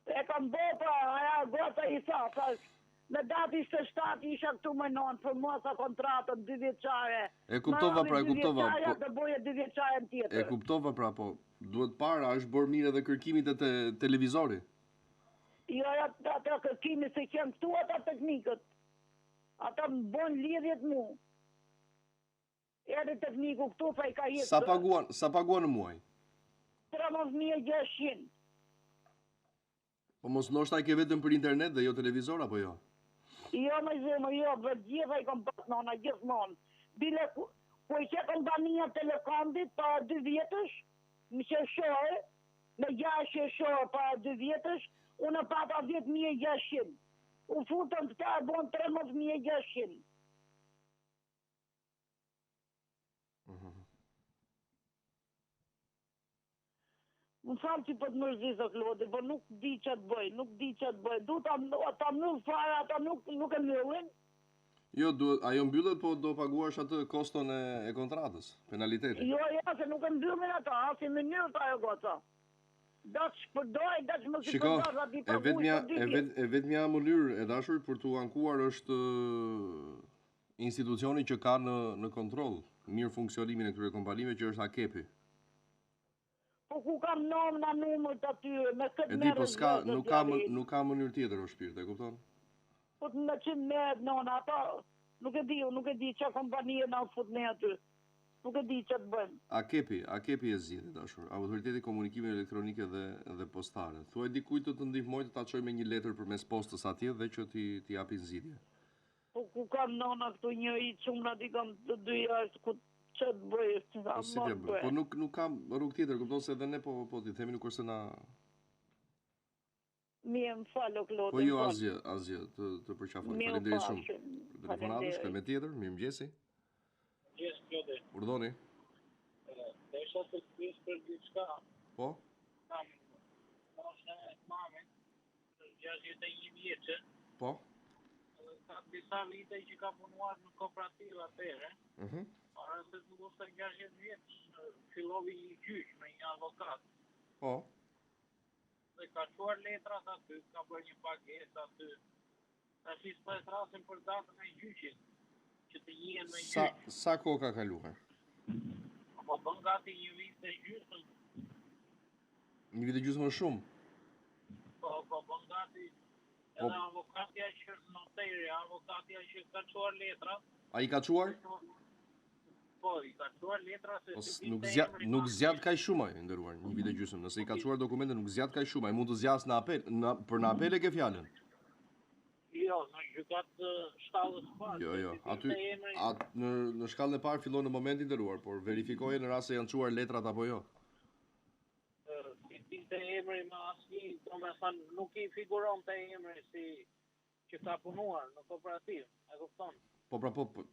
E kam bërë po, ajo goca i tha, thash, me datë 27 isha këtu me nonë, firmosa kontratën dy vjeçare. E kuptova pra, e kuptova. Po, të boje dy vjeçaren tjetër. E kuptova pra, po, duhet parë, a është bërë mirë edhe kërkimi te te televizori. Jo, jo, ata kërkimi se qenë këtu ata teknikët. Ata më bënë lidhjet mu. Erdhi tekniku këtu, tha i ka hjek. Sa paguan, sa paguan në muaj? 13600. Po mos ndoshta e ke vetëm për internet dhe jo televizor apo jo? Jo moj zemër, jo, dhe gjitha i kam pas nona gjithmonë. Bile ku, ku i qe kompania Telekombit para dy vjetësh, në qershor, me 6 qershor para dy vjetësh, unë pata 10600. U futën këta e bon 13600. Më fal që po të mërzis o Klodi, po nuk di ça të bëj, nuk di ça të bëj. Du ta ta mbyll fare, ata nuk nuk e mbyllin. Jo, duhet, ajo mbyllet, po do paguash atë koston e, e kontratës, penalitetin. Jo, jo, se nuk e mbyllin ata, asnjë mënyrë tha ajo goca. Do të shpërdoj, do të mos i përdor, aty e vetmja, e, vet, e vetmja mënyrë e dashur për t'u ankuar është institucioni që ka në në kontroll mirëfunksionimin e këtyre kompanive që është AKEP-i. Po ku kam nona numër të atyre, me këtë E di, po s'ka, nuk ka, nuk ka mënyrë tjetër o shpirt, e kupton? Po të me qenë me nona, ata nuk e di, nuk e di ça kompanie na u fut ne aty. Nuk e di ça të bëjmë. AKEP-i, AKEP-i e zgjidh, e dashur, Autoriteti i Komunikimeve Elektronike dhe dhe Postare. Thuaj dikujt të të ndihmojë të ta çojë me një letër përmes postës atje dhe që t'i t'i japin zgjidhje. Po ku kam nona këtu njëri çunat i kam të dy jashtë ku ça të bëj po si të bëj po nuk nuk kam rrugë tjetër kupton se edhe ne po po t'i themi nuk është se na Mirë, më fal o Klodi. Po jo asgjë, asgjë, të të përqafoj. Faleminderit shumë. Telefonatën, shkojmë me tjetër. Mirëmëngjesi. Mirëmëngjes Klodi. Urdhoni. Desha të të pyes për diçka. Po? Kam moshën e mamit, 61 vjeçe. Po. Edhe ka disa vite që ka punuar në kooperativë atëherë. Mhm. Mm Para se të mbushte 60 vjeç, filloi një gjyq me një avokat. Po. Dhe ka çuar letrat aty, ka bërë një pagesë aty. Tashi s'po e thrasin për datën e gjyqit, që të njihen me gjyq. Sa sa kohë ka kaluar? Po bën gati një vit e gjysmë. Një vit e gjysmë është shumë. Po, po bën gati. Po. Edhe avokatja që noteri, avokatja që ka çuar letrat. A i ka çuar? Po. Po, i ka çuar letra se po, si nuk zgjat nuk zgjat kaq shumë ai, i nderuar, një vit e gjysmë. Nëse i ka çuar dokumentet nuk zgjat kaq shumë, ai mund të zgjasë në apel, në për në apel e ke fjalën. Jo, në gjykatë të shkallës së parë. Jo, jo, aty at, në në shkallën e parë fillon në moment i nderuar, por verifikoje në rast se janë çuar letrat apo jo. S'i dilte emri me asnjë, domethënë nuk i figuronte emri si që ka punuar në kooperativë, e kupton? Po pra po, po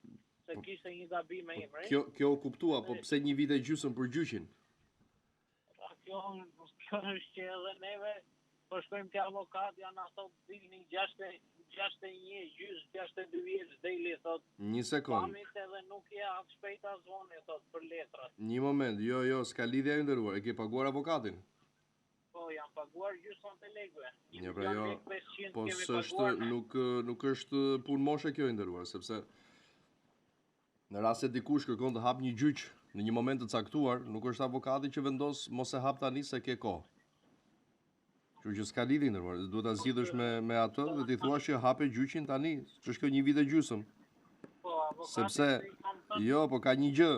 se po, kishte një gabim me po, emrin. Kjo kjo u kuptua, po pse një vit e gjysmë për gjyqin? A kjo, kjo është që edhe neve po shkojmë te avokatja na thot dilni 61 gjys 62 vjeç deli thot. Një sekond. Pamit edhe nuk je aq shpejt as vonë thot për letrat. Një moment, jo jo, s'ka lidhje i nderuar, e ke paguar avokatin? Po, janë paguar gjysmën e lekëve. Një pra jo, po s'është, nuk, nuk është punë moshe kjo i nderuar, sepse Në rast se dikush kërkon të hapë një gjyq në një moment të caktuar, nuk është avokati që vendos mos e hap tani se ke kohë. Kështu që s'ka lidhje i nderuar, duhet ta zgjidhësh me me atë dhe t'i thuash që hape gjyqin tani, ç'është kjo një vit e gjysmë. Po, avokati Sepse jo, po ka një gjë.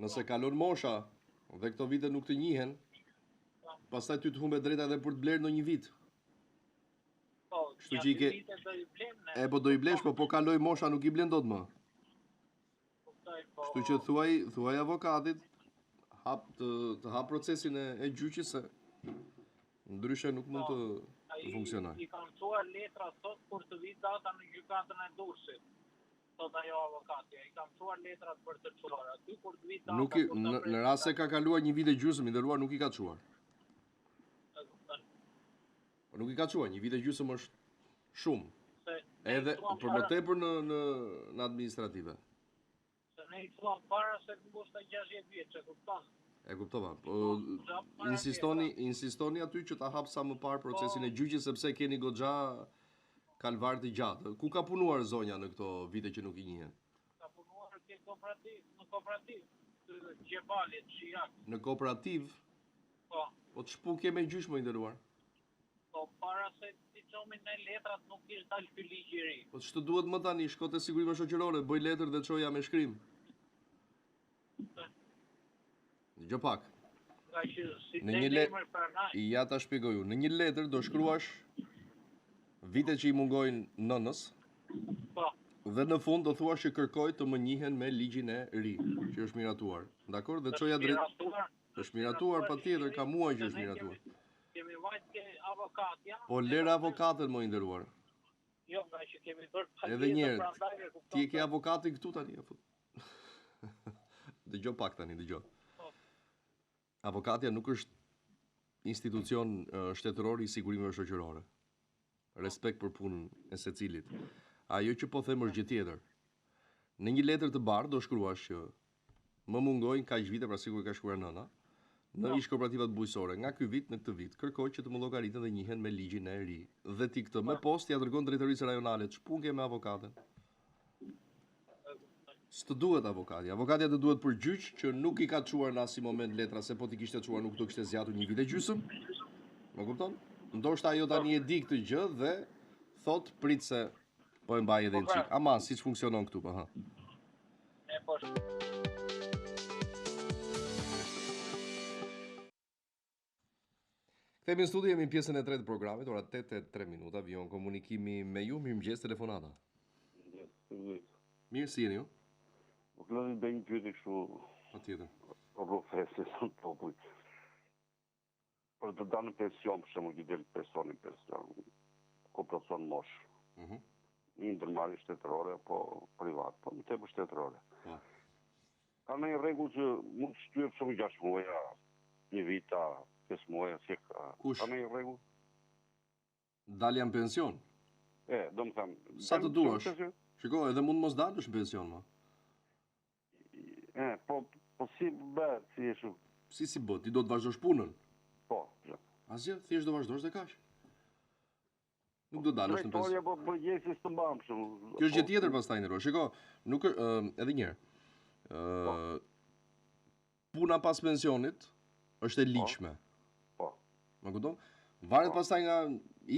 Nëse kalon mosha dhe këto vite nuk të njihen, pastaj ty të humb e drejta edhe për të blerë ndonjë vit. Po, Kështu që i ke do i blem ne. E po do i blesh, po po kaloi mosha nuk i blen dot më. Kuptoj, po. Kështu që thuaj, thuaj avokatit hap të të hap procesin e, e gjyqit se ndryshe nuk mund po, të të funksionojë. I kam çuar letra sot kur të vi data në gjykatën e Durrësit. Thot ajo avokatja, i kam çuar letrat për të çuar aty kur të vi data. Nuk i, në, në rast se ka kaluar një vit e gjysmë, i nderuar nuk i ka çuar. Po nuk i ka çuar, një vit e gjysmë është shumë. Edhe për më tepër në në në administrative. Se ne i çuam para se të mbushte 60 vjeç, e kupton? E kuptova. Po insistoni, insistoni aty që ta hap sa më parë procesin po. e gjyqit sepse keni goxha kalvar të gjatë. Ku ka punuar zonja në këto vite që nuk i njihen? Ka punuar ke kooperativë, në kooperativë të Gjebalit, Shijak. Në kooperativë? Po. Po ç'punë ke me gjyq më i nderuar? Po para se t'i çonim ne letrat nuk kish dalë ky ligj i ri. Po ç'të duhet më tani, shko te sigurime shoqërore, bëj letër dhe çoja me shkrim. Dëgjo pak. Nga që si në një letër prandaj. Ja ta shpjegoj unë. Në një letër do shkruash vitet që i mungojnë nënës. Po. Dhe në fund do thuash që kërkoj të më njihen me ligjin e ri, që është miratuar. Dakor? Dhe çoja drejt. Është miratuar patjetër, ka muaj që është miratuar. Kemi vajt ke avokatja. Po lëre avokaten më i nderuar. Jo, nga që kemi bërë pagesën Edhe një herë, ti e ke avokatin këtu tani, apo? Dëgjo pak tani, dëgjo. Po. Avokatja nuk është institucion shtetëror i sigurimeve shoqërore. Respekt për punën e secilit. Ajo që po them është gjë tjetër. Në një letër të bardhë do shkruash që më mungojnë kaq vite, pra sikur ka shkruar nëna, në po. ish kooperativat bujqësore, nga ky vit në këtë vit, kërkoj që të më llogariten dhe njihen me ligjin e ri. Dhe ti këtë me po. postë ia dërgon drejtorisë rajonale, ç'punë ke me avokaten? S'të duhet avokati. Avokatja të duhet për gjyq që nuk i ka çuar në asnjë moment letra se po t'i kishte çuar nuk do kishte zgjatur një vit e gjysmë. Më kupton? Ndoshta ajo tani e di këtë gjë dhe thot prit se po e mbaj edhe një po, pra. çik. Ama siç funksionon këtu po ha. E po. Kthehemi në studio, jemi në pjesën e tretë të programit, ora 8:03 minuta, vijon komunikimi me ju. Mirëmëngjes, telefonata. Mirë, si jeni ju? Po Klodi të bëj një pyetje kështu. Patjetër. Po rrofes si thotë populli. Për të dalë në pension, për shembull, që del personi në pension, ku plotëson moshë. Mhm. Mm një ndërmarrje shtetërore apo privat, po më tepër shtetërore. Po. Ka ndonjë rregull që mund të shtyhet për shembull 6 muaj, një vit, a 5 muaj, si e ka? Kush? Ka ndonjë rregull? Dalja në pension? E, domethënë, Sa të duash. Shiko, edhe mund mos dalësh në pension më. E, po, po si bëhet, si e shu? Si si bëhet, ti do të vazhdosh punën? Po, jo. Asgjë, thjesht do vazhdosh dhe kaq. Nuk do dalësh në pension. Drejtori apo përgjegjësi s'të mban për shembull. Kjo është gjë tjetër pastaj i nderuar. Shiko, nuk ë edhe një herë. Ë po. puna pas pensionit është e po. ligjshme. Po. Më kupton? Varet po. pastaj nga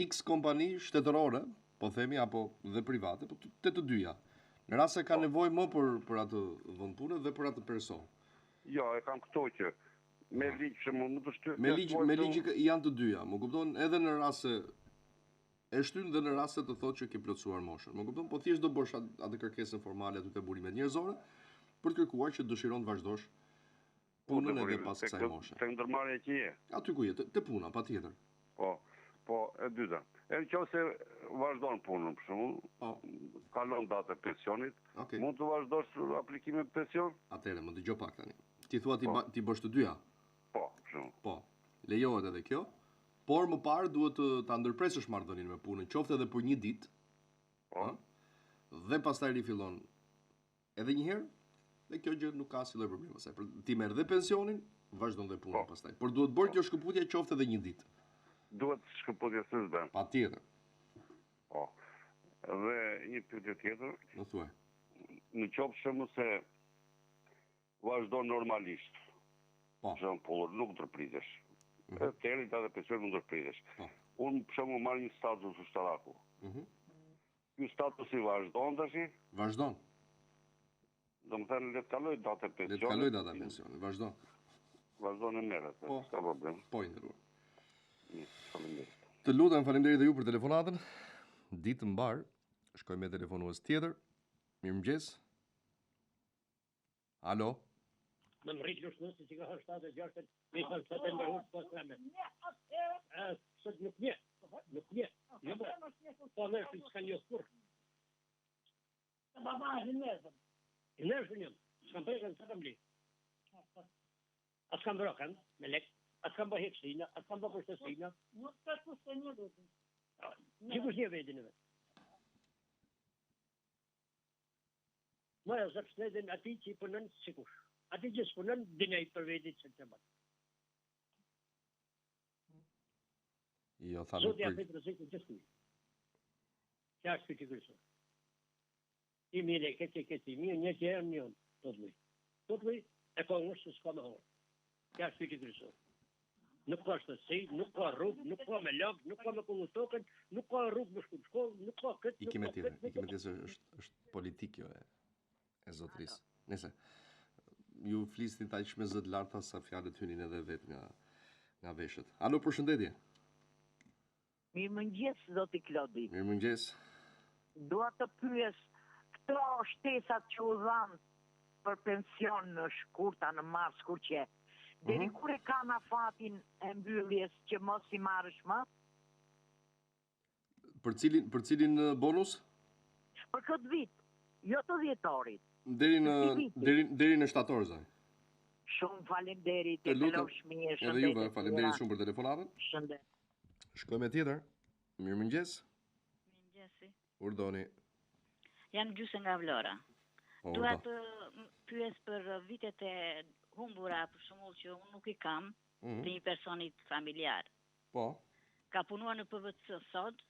X kompani shtetërore, po themi apo dhe private, po te të dyja. Në rast se ka po. nevojë më për për atë vend pune dhe për atë person. Jo, e kam këto që me ligj që mund të shtyhet. Me ligj me ligj janë të dyja, më kupton? Edhe në rast se e shtyn dhe në rast se të thotë që ke plotësuar moshën. Më kupton? Po thjesht do bësh atë kërkesën formale aty te burimet njerëzore për të kërkuar që dëshiron të vazhdosh po, punën edhe pas kësaj moshe. Te ndërmarrja që je. Aty ku je, te, te puna, patjetër. Po, po, e dyta. E në qoftë se vazhdon punën, për shembull, po. kalon datën e pensionit, okay. mund të vazhdosh aplikimin për pension? Atëherë, më dëgjo pak tani. Ti thua ti, po. ti bësh të dyja? Po, për shembull. Po, lejohet edhe kjo. Por më parë duhet të ta ndërpresësh marrëdhënien me punën, qoftë edhe për një ditë. Po. Dhe pastaj rifillon edhe një herë. Dhe kjo gjë nuk ka asnjë lloj problemi pastaj. Për ti merr dhe pensionin, vazhdon dhe punën po. pastaj. Por duhet bërë po. kjo shkëputje qoftë edhe një ditë. Duhet shkëputje se s'bën. Patjetër. Po. Dhe një pyetje tjetër. Më thuaj. Në qoftë shembull se Vazhdon normalisht. Po. Për shembull, nuk ndërpritesh. Mm -hmm. Deri data e pensionit nuk ndërpritesh. Po. Unë për shembull marr një status ushtaraku. Mm -hmm. Ky statusi vazhdon tash? Vazhdon. Domethënë le të kalojë data e pensionit. Le të kalojë data e pensionit, vazhdon. Vazhdon e merret, po. s'ka problem. Po i nderuar. Faleminderit. Të lutem, faleminderit dhe ju për telefonatën. Ditë të mbarë. Shkojmë me telefonues tjetër. Mirëmëngjes. Alo. Më në rritë lëshë nësë që ka 76, me i thënë të të mërhur të pasreme. E, sot nuk një, nuk një, jo më, po në është s'ka një kur. Baba është i ndershëm. I ndershëm jam, s'kam prekën, s'kam bli. As kam vrokën, me lek, as kam bë heksina, as kam bë kushtësina. Nuk ka kushte një vetin. Gjithkush një vetin e vetë. Më e zë shëndetin atij që i punon sikush. Atij që s'punon, din ai për veti që të bën. Jo, tha nuk Zoti ia jep rrezikun gjithkujt. Kjo është pyetje kryesore. I mirë e keq e keq i mirë, një që e një populli. Populli e ka ngushtë se s'ka me hangër. Kjo është pyetje kryesore. Nuk ka shëndetësi, nuk ka rrugë, nuk ka me lagë, nuk ka me kullu tokën, nuk ka rrugë me shku në shkollë, nuk ka këtë, nuk ka këtë. Ikim me tjetër, se është, është politik kjo e, e zotërisë. Nëse, ju flisni aq me zë të lartë sa fjalët hynin edhe vetë nga, nga veshët. Alo, përshëndetje. Mirëmëngjes zoti Klodi. Mirëmëngjes. Dua të pyes këto shtesat që u dhanë për pension në shkurt a në mars kur qe, deri mhm. kur e kanë afatin e mbylljes që mos i marrësh më? Për cilin për cilin bonus? Për këtë vit, jo të dhjetorit. Deri në deri deri në shtator zonjë. Shumë faleminderit, të kalofsh mirë, shëndet. Edhe juve, faleminderit shumë për telefonatën. Shëndet. Shkojmë me tjetër. Mirëmëngjes. Mirëmëngjesi. Urdhoni. Jam Gjyse nga Vlora. Po, Dua të pyes për vitet e humbura, për shembull që unë nuk i kam, mm -hmm. të një personi familjar. Po. Ka punuar në PVC sot.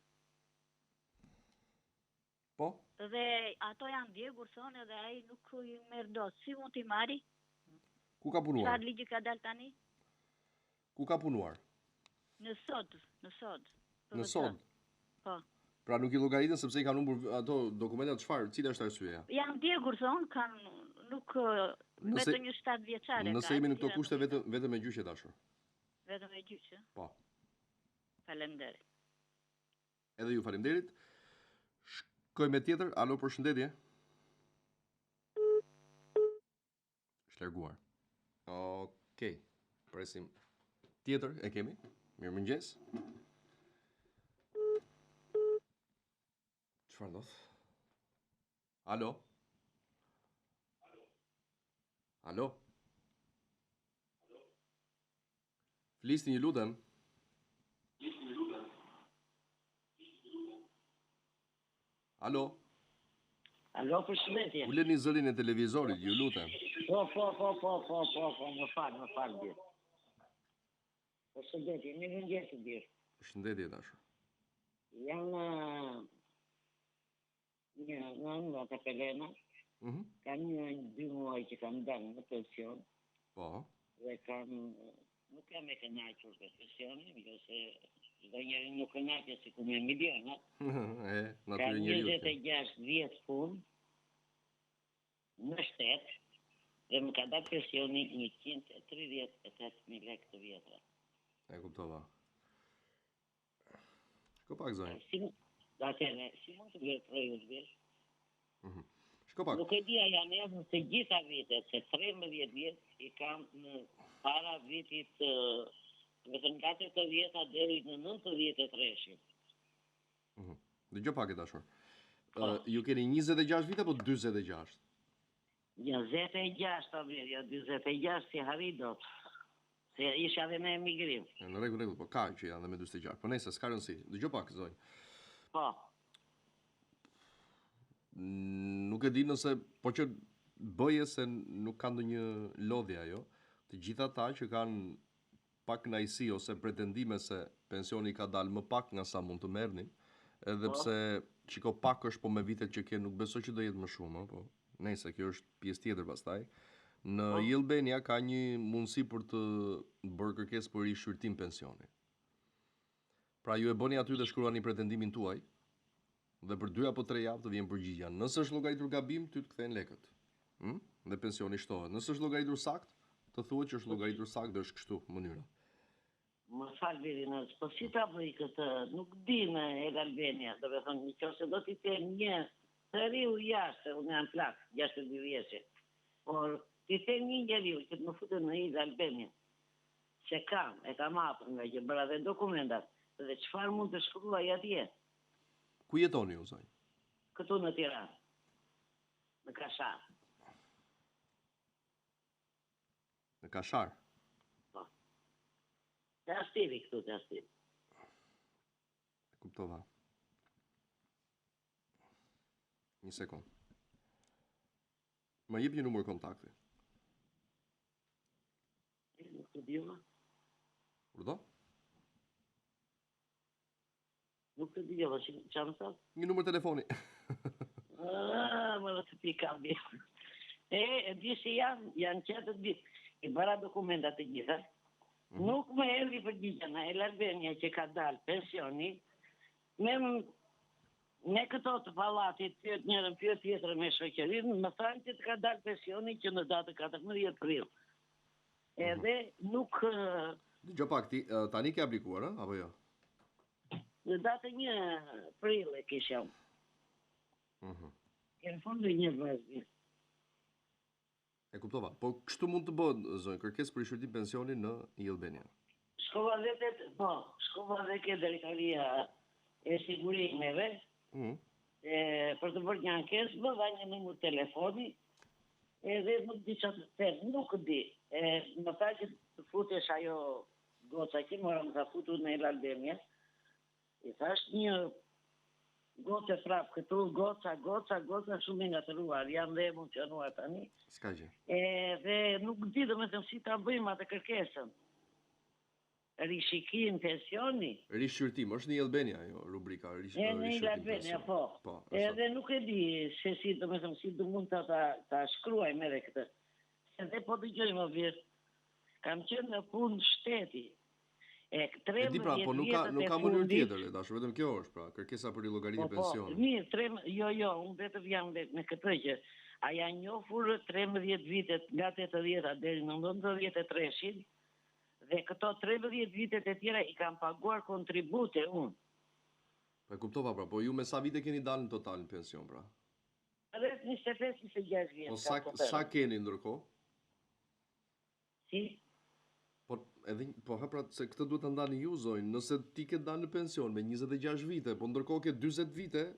Po. Dhe ato janë djegur thonë edhe ai nuk i merr dot. Si mund t'i marri? Ku ka punuar? Çfarë ligji ka dalë tani? Ku ka punuar? Në sod, në sod. Në sod. Po. Pra nuk i llogaritën sepse i kanë humbur ato dokumentat çfarë, cila është arsyeja? Janë djegur thonë, kanë nuk nëse, vetëm një 7 vjeçare ka. Nëse jemi në këto kushte vetëm vetëm me gjyq e dashur. Vetëm me gjyq, ë? Po. Faleminderit. Edhe ju faleminderit. Shkojmë me tjetër. Alo, përshëndetje. Është larguar. Okej. Presim. Tjetër e kemi. Mirëmëngjes. Çfarë ndodh? Alo. Alo. Flisni ju lutem. Alo. Alo, përshëndetje. Uleni zërin e televizorit, ju lutem. Po, po, po, po, po, po, po, më fal, më fal bir. Përshëndetje, mirëmëngjes bir. Përshëndetje dashur. Jam Një nënë nga Tepelena, mm -hmm. kam një dy muaj që kam dalë në pension. Po. Dhe kam, nuk jam e kënaqur me pensionin, jo se çdo njeri nuk kënaqet sikur me miliona. e, natyrë njeriu. Kam 26 vjet punë. Në shtet dhe më ka dalë pensioni 138.000 lekë të vjetra. E kuptova. Shiko pak zonjë. Si, atëherë, si mund të veproj unë bir? Mhm. Shiko pak. Nuk e di a janë edhe të gjitha vitet, se 13 vjet i kam në para vitit, domethënë nga 80 deri në 93-shin. Mhm. Dëgjo pak e dashur. Uh, ju keni 26 vite apo 46? 26 o bir, jo 46 s'i arrij dot. Se isha dhe në emigrim. Në rregull, rregull, po ka që janë dhe me 46. Po nejse, s'ka rëndësi. Dëgjo pak zonjë. Po. Nuk e di nëse po që bëje se nuk ka ndonjë lodhje ajo. Të gjithë ata që kanë pakënaqësi ose pretendime se pensioni i ka dalë më pak nga sa mund të merrnin, edhe po. pse shiko pak është po me vitet që ke nuk besoj që do jetë më shumë, ëh, po nejse kjo është pjesë tjetër pastaj. Në po. e-Albania ka një mundësi për të bërë kërkesë për rishqyrtim pensioni. Pra ju e bëni aty dhe shkruani pretendimin tuaj dhe për 2 apo 3 javë të vjen përgjigja. Nëse është llogaritur gabim, ty të kthehen lekët. Hm? Dhe pensioni shtohet. Nëse është llogaritur saktë, të thuhet që është llogaritur saktë dhe është kështu mënyra. Më fal Birinës, po si ta bëj këtë? Nuk di në e-Albania, domethënë, në qoftë se do t'i them një të riu jashtë, unë jam plak, 62 vjeçe. Por t'i them një njeriu që të më futet në e-Albania, Se kam, e kam hapur nga që bëra dhe dokumentat, dhe çfarë mund të shkruaj atje? Ku jetoni ju zonjë? Këtu në Tiranë. Në Kashar. Në Kashar? Po. Te Astiri këtu te Astiri. E kuptova. Një sekond. Më jep një numër kontakti. Nuk të dëgjova. Urdhëro? Nuk të dëgjova, si ça më thatë? Një numër telefoni. Ah, më dhe të pika bi. E, e di si janë, janë që të di. I bëra dokumentat të gjitha. Mm -hmm. Nuk më erdhi përgjigja në e-Albania që ka dalë pensioni, me me këto të pallatit, pyet njërën, pyet tjetrën me shoqërinë, më thanë që të ka dalë pensioni që në datë 14 prill. Edhe nuk... Dëgjo pak, ti tani ke aplikuar, ë, apo jo? Në datën 1 prill e kisha unë. Mhm. Në fund një vazhdi. E kuptova. Po kështu mund të bëhet, zonjë, kërkesë për rishqyrtim pensioni në e-Albania. Shkova dhe te, po, shkova dhe ke drejtoria e sigurimeve. Mhm. E, për të bërë një ankesë, më dha një numër telefoni, edhe nuk di ça të them, nuk di. E, më tha që të futesh ajo goca që mora, më tha futu në e-Albania, i thashë një goce prapë këtu, goca, goca, goca, shumë e ngatërruar, jam dhe emocionuar tani. S'ka gjë. E, dhe nuk di domethënë si ta bëjmë atë kërkesën. Rishikim pensioni? Rishqyrtim, është në e-Albania ajo rubrika, rish, e, në e-Albania, po. Po, edhe nuk e di se si, domethënë, si do mund ta ta, ta shkruajmë edhe këtë. Se dhe po dëgjoj më mirë. Kam qenë në punë shteti. E 13 E di pra, po nuk ka nuk ka mënyrë tjetër, e dashur, vetëm kjo është pra, kërkesa për rillogaritje po, po, pensioni. Mirë, tre, jo, jo, unë vetëm jam me, me këtë që a janë njohur 13 vitet nga 80-a deri në 93-shin, Dhe këto 13 vitet e tjera i kam paguar kontribute unë. Po e kuptova pra, po ju me sa vite keni dalë në total në pension pra? Rreth 25 26 vjet. Po sa sa keni ndërkohë? Si? Po edhe po ha pra se këtë duhet ta ndani ju zonjë, nëse ti ke dalë në pension me 26 vite, po ndërkohë ke 40 vite,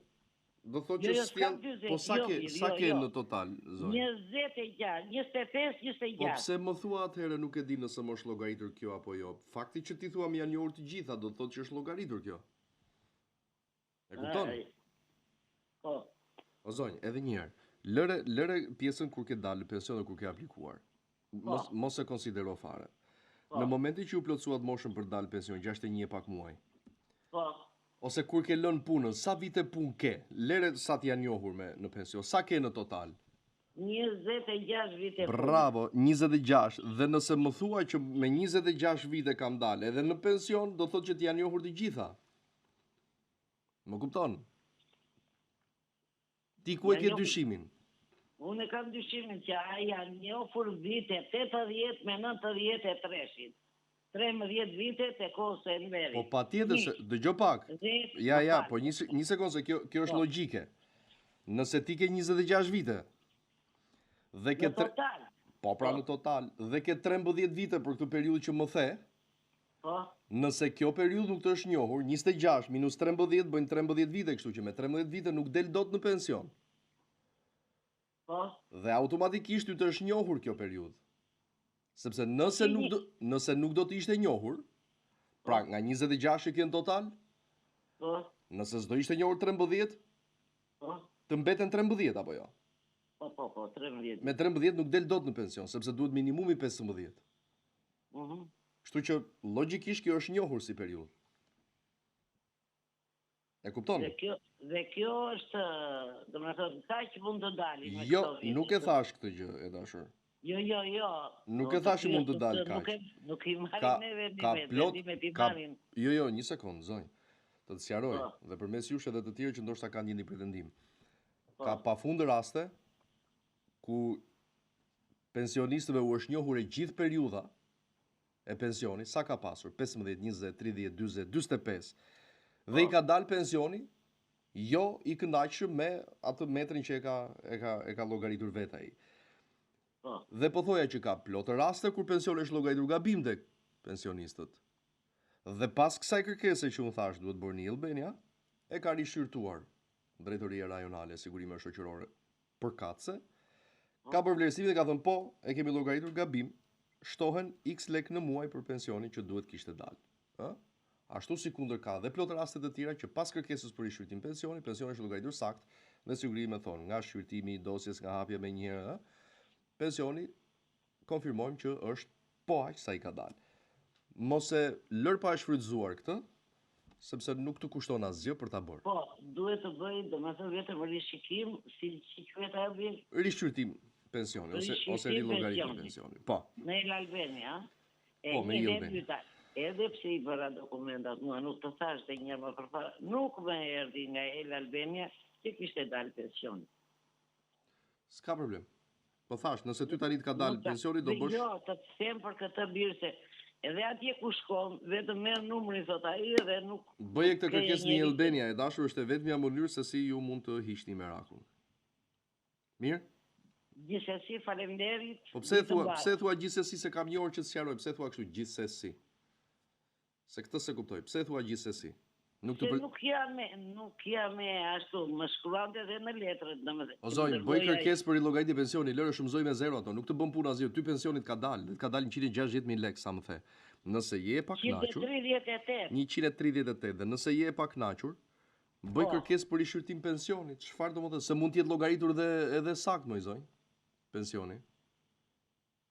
Do thotë që jo, jo, s'janë, po sa jo, ke, sa jo, ke jo. në total, zonjë? 26, 25, 26. Po pse më thua atëherë nuk e di nëse më është llogaritur kjo apo jo? Fakti që ti thua më janë njohur të gjitha, do të thotë që është llogaritur kjo. E kupton? Po. O zonjë, edhe një herë. Lëre, lëre pjesën kur ke dalë në pension dhe kur ke aplikuar. Po. Mos, mos e konsidero fare. Po. Në momentin që ju plotësuat moshën për të dalë në pension, 61 e pak muaj. Po. Ose kur ke lënë punën, sa vite punë ke? Lëre sa të janë njohur me në pension. Sa ke në total? 26 vite punë. Bravo, 26. Dhe nëse më thua që me 26 vite kam dalë edhe në pension, do thotë që të janë njohur të gjitha. Më kupton? Ti ku e ke dyshimin? Unë e kam dyshimin që ai janë njohur vitet 80 me 93-shit. 13 vitet e kohës së Enverit. Po patjetër se, dëgjo pak. Ja, ja, po një, një sekond se kjo, kjo është po. logjike. Nëse ti ke 26 vite, dhe ke në total. Po pra po. në total, dhe ke 13 vite për këtë periudhë që më the, Po. Nëse kjo periudhë nuk të është njohur, 26 minus 13 bëjnë 13 vite, kështu që me 13 vite nuk del dot në pension. Po. Dhe automatikisht ty të është njohur kjo periudhë. Sepse nëse nuk do, nëse nuk do të ishte njohur, pra po. nga 26 që ke në total, po. Nëse s'do ishte njohur 13, po. Të mbeten 13 apo jo? Po, po, po, 13. Me 13 nuk del dot në pension, sepse duhet minimumi 15. Mhm. Kështu që logjikisht kjo është njohur si periudhë. E kupton? Dhe kjo, dhe kjo është, domethënë, kaq mund të dalin me jo, këto vite. Jo, nuk e thash këtë gjë, e dashur. Jo, jo, jo. Nuk e thash që mund të dalë kaq. Nuk e, nuk i marrim neve ka plot, ka, jo, jo, një sekond, zonjë. Të të sqaroj, po. dhe përmes jush edhe të tjerë që ndoshta kanë një pretendim. Po. Ka pafund raste ku pensionistëve u është njohur e gjithë periudha e pensionit, sa ka pasur, 15, 20, 30, 40, 45, dhe i po. ka dalë pensioni jo i kënaqshëm me atë metrin që e ka e ka e ka llogaritur vetë ai. Po. Dhe po thoja që ka plot raste kur pensioni është llogaritur gabim tek pensionistët. Dhe pas kësaj kërkese që unë thashë duhet bërë në e-Albania, e ka rishqyrtuar Drejtoria Rajonale e Sigurimeve Shoqërore përkatëse, ka bërë vlerësimin dhe ka thënë po, e kemi llogaritur gabim, shtohen X lek në muaj për pensionin që duhet kishte dalë. Ë? Ashtu sikundër ka dhe plot raste të tjera që pas kërkesës për rishqyrtim pensioni, pensioni është llogaritur saktë dhe sigurimet thonë nga shqyrtimi i dosjes nga hapja menjëherë, ë? Pensioni konfirmojmë që është po aq sa i ka dalë. Mos e lër pa e shfrytëzuar këtë, sepse nuk të kushton asgjë për ta bërë. Po, duhet të bëj, domethënë vetëm rishikim, si si quhet ajo bir? Rishqyrtim pensioni ose ose rillogaritje pensioni. Po. Në e-Albania, e po, me e-Albania. Edhe pse i bëra dokumentat, mua nuk të thash dhe një më përpara, nuk më erdhi nga e-Albania që kishte dalë pensioni. S'ka problem. Po thash, nëse ty tani të ka dalë pensioni do bësh. Jo, të të them për këtë bir se edhe atje ku shkon, vetëm merr numrin thot ai dhe nuk Bëje këtë kërkesë në e-Albania, e dashur është e vetmja mënyrë se si ju mund të hiqni merakun. Mirë? Gjithsesi, faleminderit. Po pse thua, pse thua gjithsesi se kam një orë që të sqaroj, pse thua kështu gjithsesi? Se këtë s'e kuptoj. Pse thua gjithsesi? Nuk të nuk jam nuk jam ashtu, më shkruante edhe në letër, domethënë. O zonjë, bëj kërkesë për rillogaritje pensioni, lëre shumëzoji me zero ato, nuk të bën punë asgjë, ty pensioni të ka dalë, dhe të ka dalë 160.000 lekë sa më the. Nëse je e pakënaqur, 138. 138 dhe nëse je e pakënaqur, bëj po. kërkesë për rishqyrtim pensioni. Çfarë domethënë se mund të jetë llogaritur dhe edhe saktë moj zonjë pensioni.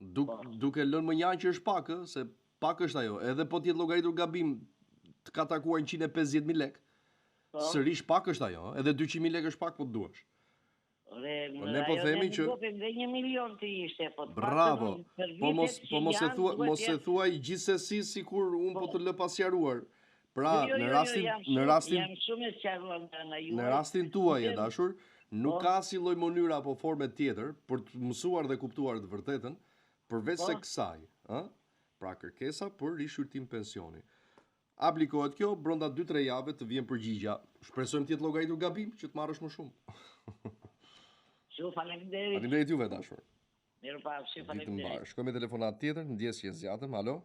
Duk, po. duke lënë mënjanë që është pak, ë, se pak është ajo. Edhe po të jetë llogaritur gabim, të ka takuar 150.000 lekë. Po. Sërish pak është ajo, ë, edhe 200.000 lekë është pak po të duash. Ore, po ne po themi që dhe një milion të ishte, po të Bravo. Po mos po mos e thua, mos e thuaj gjithsesi sikur unë po, po të lë pa sqaruar. Pra, jo, jo, në jo, rastin në rastin jam shumë e sqaruar nga ana juaj. Në rastin tuaj e dashur, nuk po. ka asnjë lloj mënyre apo forme tjetër për të mësuar dhe kuptuar të vërtetën përveç se po. kësaj, ë? Pra kërkesa për rishqyrtim pensioni. Aplikohet kjo brenda 2-3 javëve të vjen përgjigja. Shpresojmë të jetë llogaritur gabim që të marrësh më shumë. Shumë faleminderit. Faleminderit juve dashur. Mirupafshim, faleminderit. Ditë mbarë. Shkojmë me telefonatë tjetër, ndjesë që zgjatëm. Alo.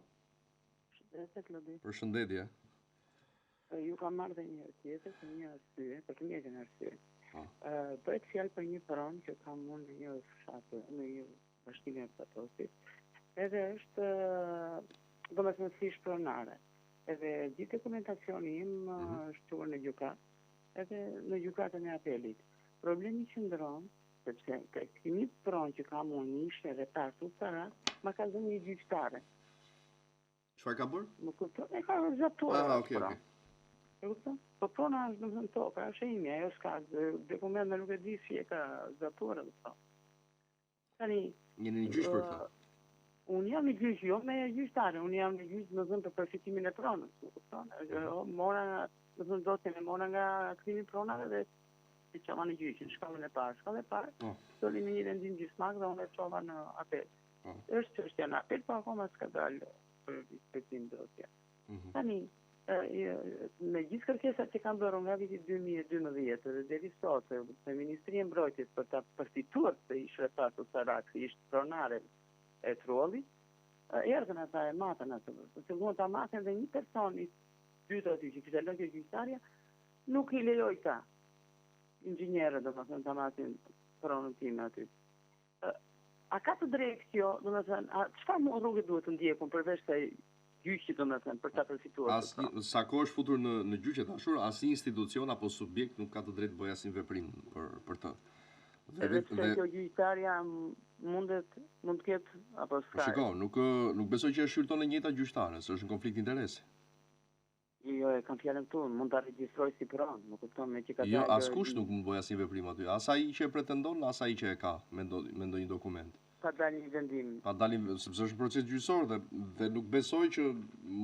Përshëndetje Klodi. Përshëndetje. Ju kam marrë dhe një herë tjetër për një arsye, për të njëjtën arsye. Po. Bëhet fjalë për një pronë që kam unë në një fshat, në një bashkinë e Patosit. Edhe është domethënë si ish pronare. Edhe gjithë dokumentacioni im mm -hmm. është çuar në gjykatë, edhe në gjykatën e apelit. Problemi qëndron sepse ky një pronë që kam unë një ish repart ushtarak, ma ka zënë një gjyqtare. Çfarë ka bërë? Më kupton, e ka zaptuar. Ah, okay, okay. E kupton? Po prona është domethënë toka, është e imja, ajo s'ka dokument dhe nuk e di si e ka zaptuar atë pronë. Tani, jeni në gjyq për këtë. Unë jam në gjyq, jo me gjyqtare, unë jam në gjyq domethënë për përfitimin e pronës, më kupton? Mhm. Mora, domethënë dosjen e mora nga kthimi i pronave dhe. E çova në gjyq, në shkallën e parë. Shkalla e parë, po. doli me një vendim gjysmak dhe unë e çova në apel. Po. Është çështja në apel, po akoma s'ka dalë për inspektim dosja. Mm -hmm. Tani, me gjithë kërkesat që kam bërë nga viti 2012 dhe deri sot, me Ministrinë e Mbrojtjes për ta përfituar këtë ish repart ushtarak, si ish pronare e truallit, erdhën ata e matën atë, filluan ta matin dhe një person i dytë aty që kishte lënë kjo gjyqtarja, Nuk i lejoi këta inxhinierët, domethënë, ta matin pronën time aty. A ka të drejtë kjo, domethënë, a çfarë rruge duhet të ndjek unë përveç kësaj gjyqit, domethënë, për ta përfituar këtë pronë? Sa kohë është futur në në gjyq e dashur, asnjë institucion apo subjekt nuk ka të drejtë të bëjë asnjë veprim për për të. Dhe Edhe pse kjo gjyqtarja mundet mund të ketë apo s'ka. Po shiko, nuk nuk besoj që e shqyrton e njëjta gjyqtare, se është në konflikt interesi. Jo, jo, e kam fjalën këtu, mund ta regjistroj si pronë, më kupton, meqë ka jo, dalë. Jo, askush nuk mund të bëjë asnjë veprim aty, as ai që e pretendon, as ai që e ka me ndo, me ndonjë dokument. Pa dalë një vendim. Pa dalë, sepse është një proces gjyqësor dhe dhe nuk besoj që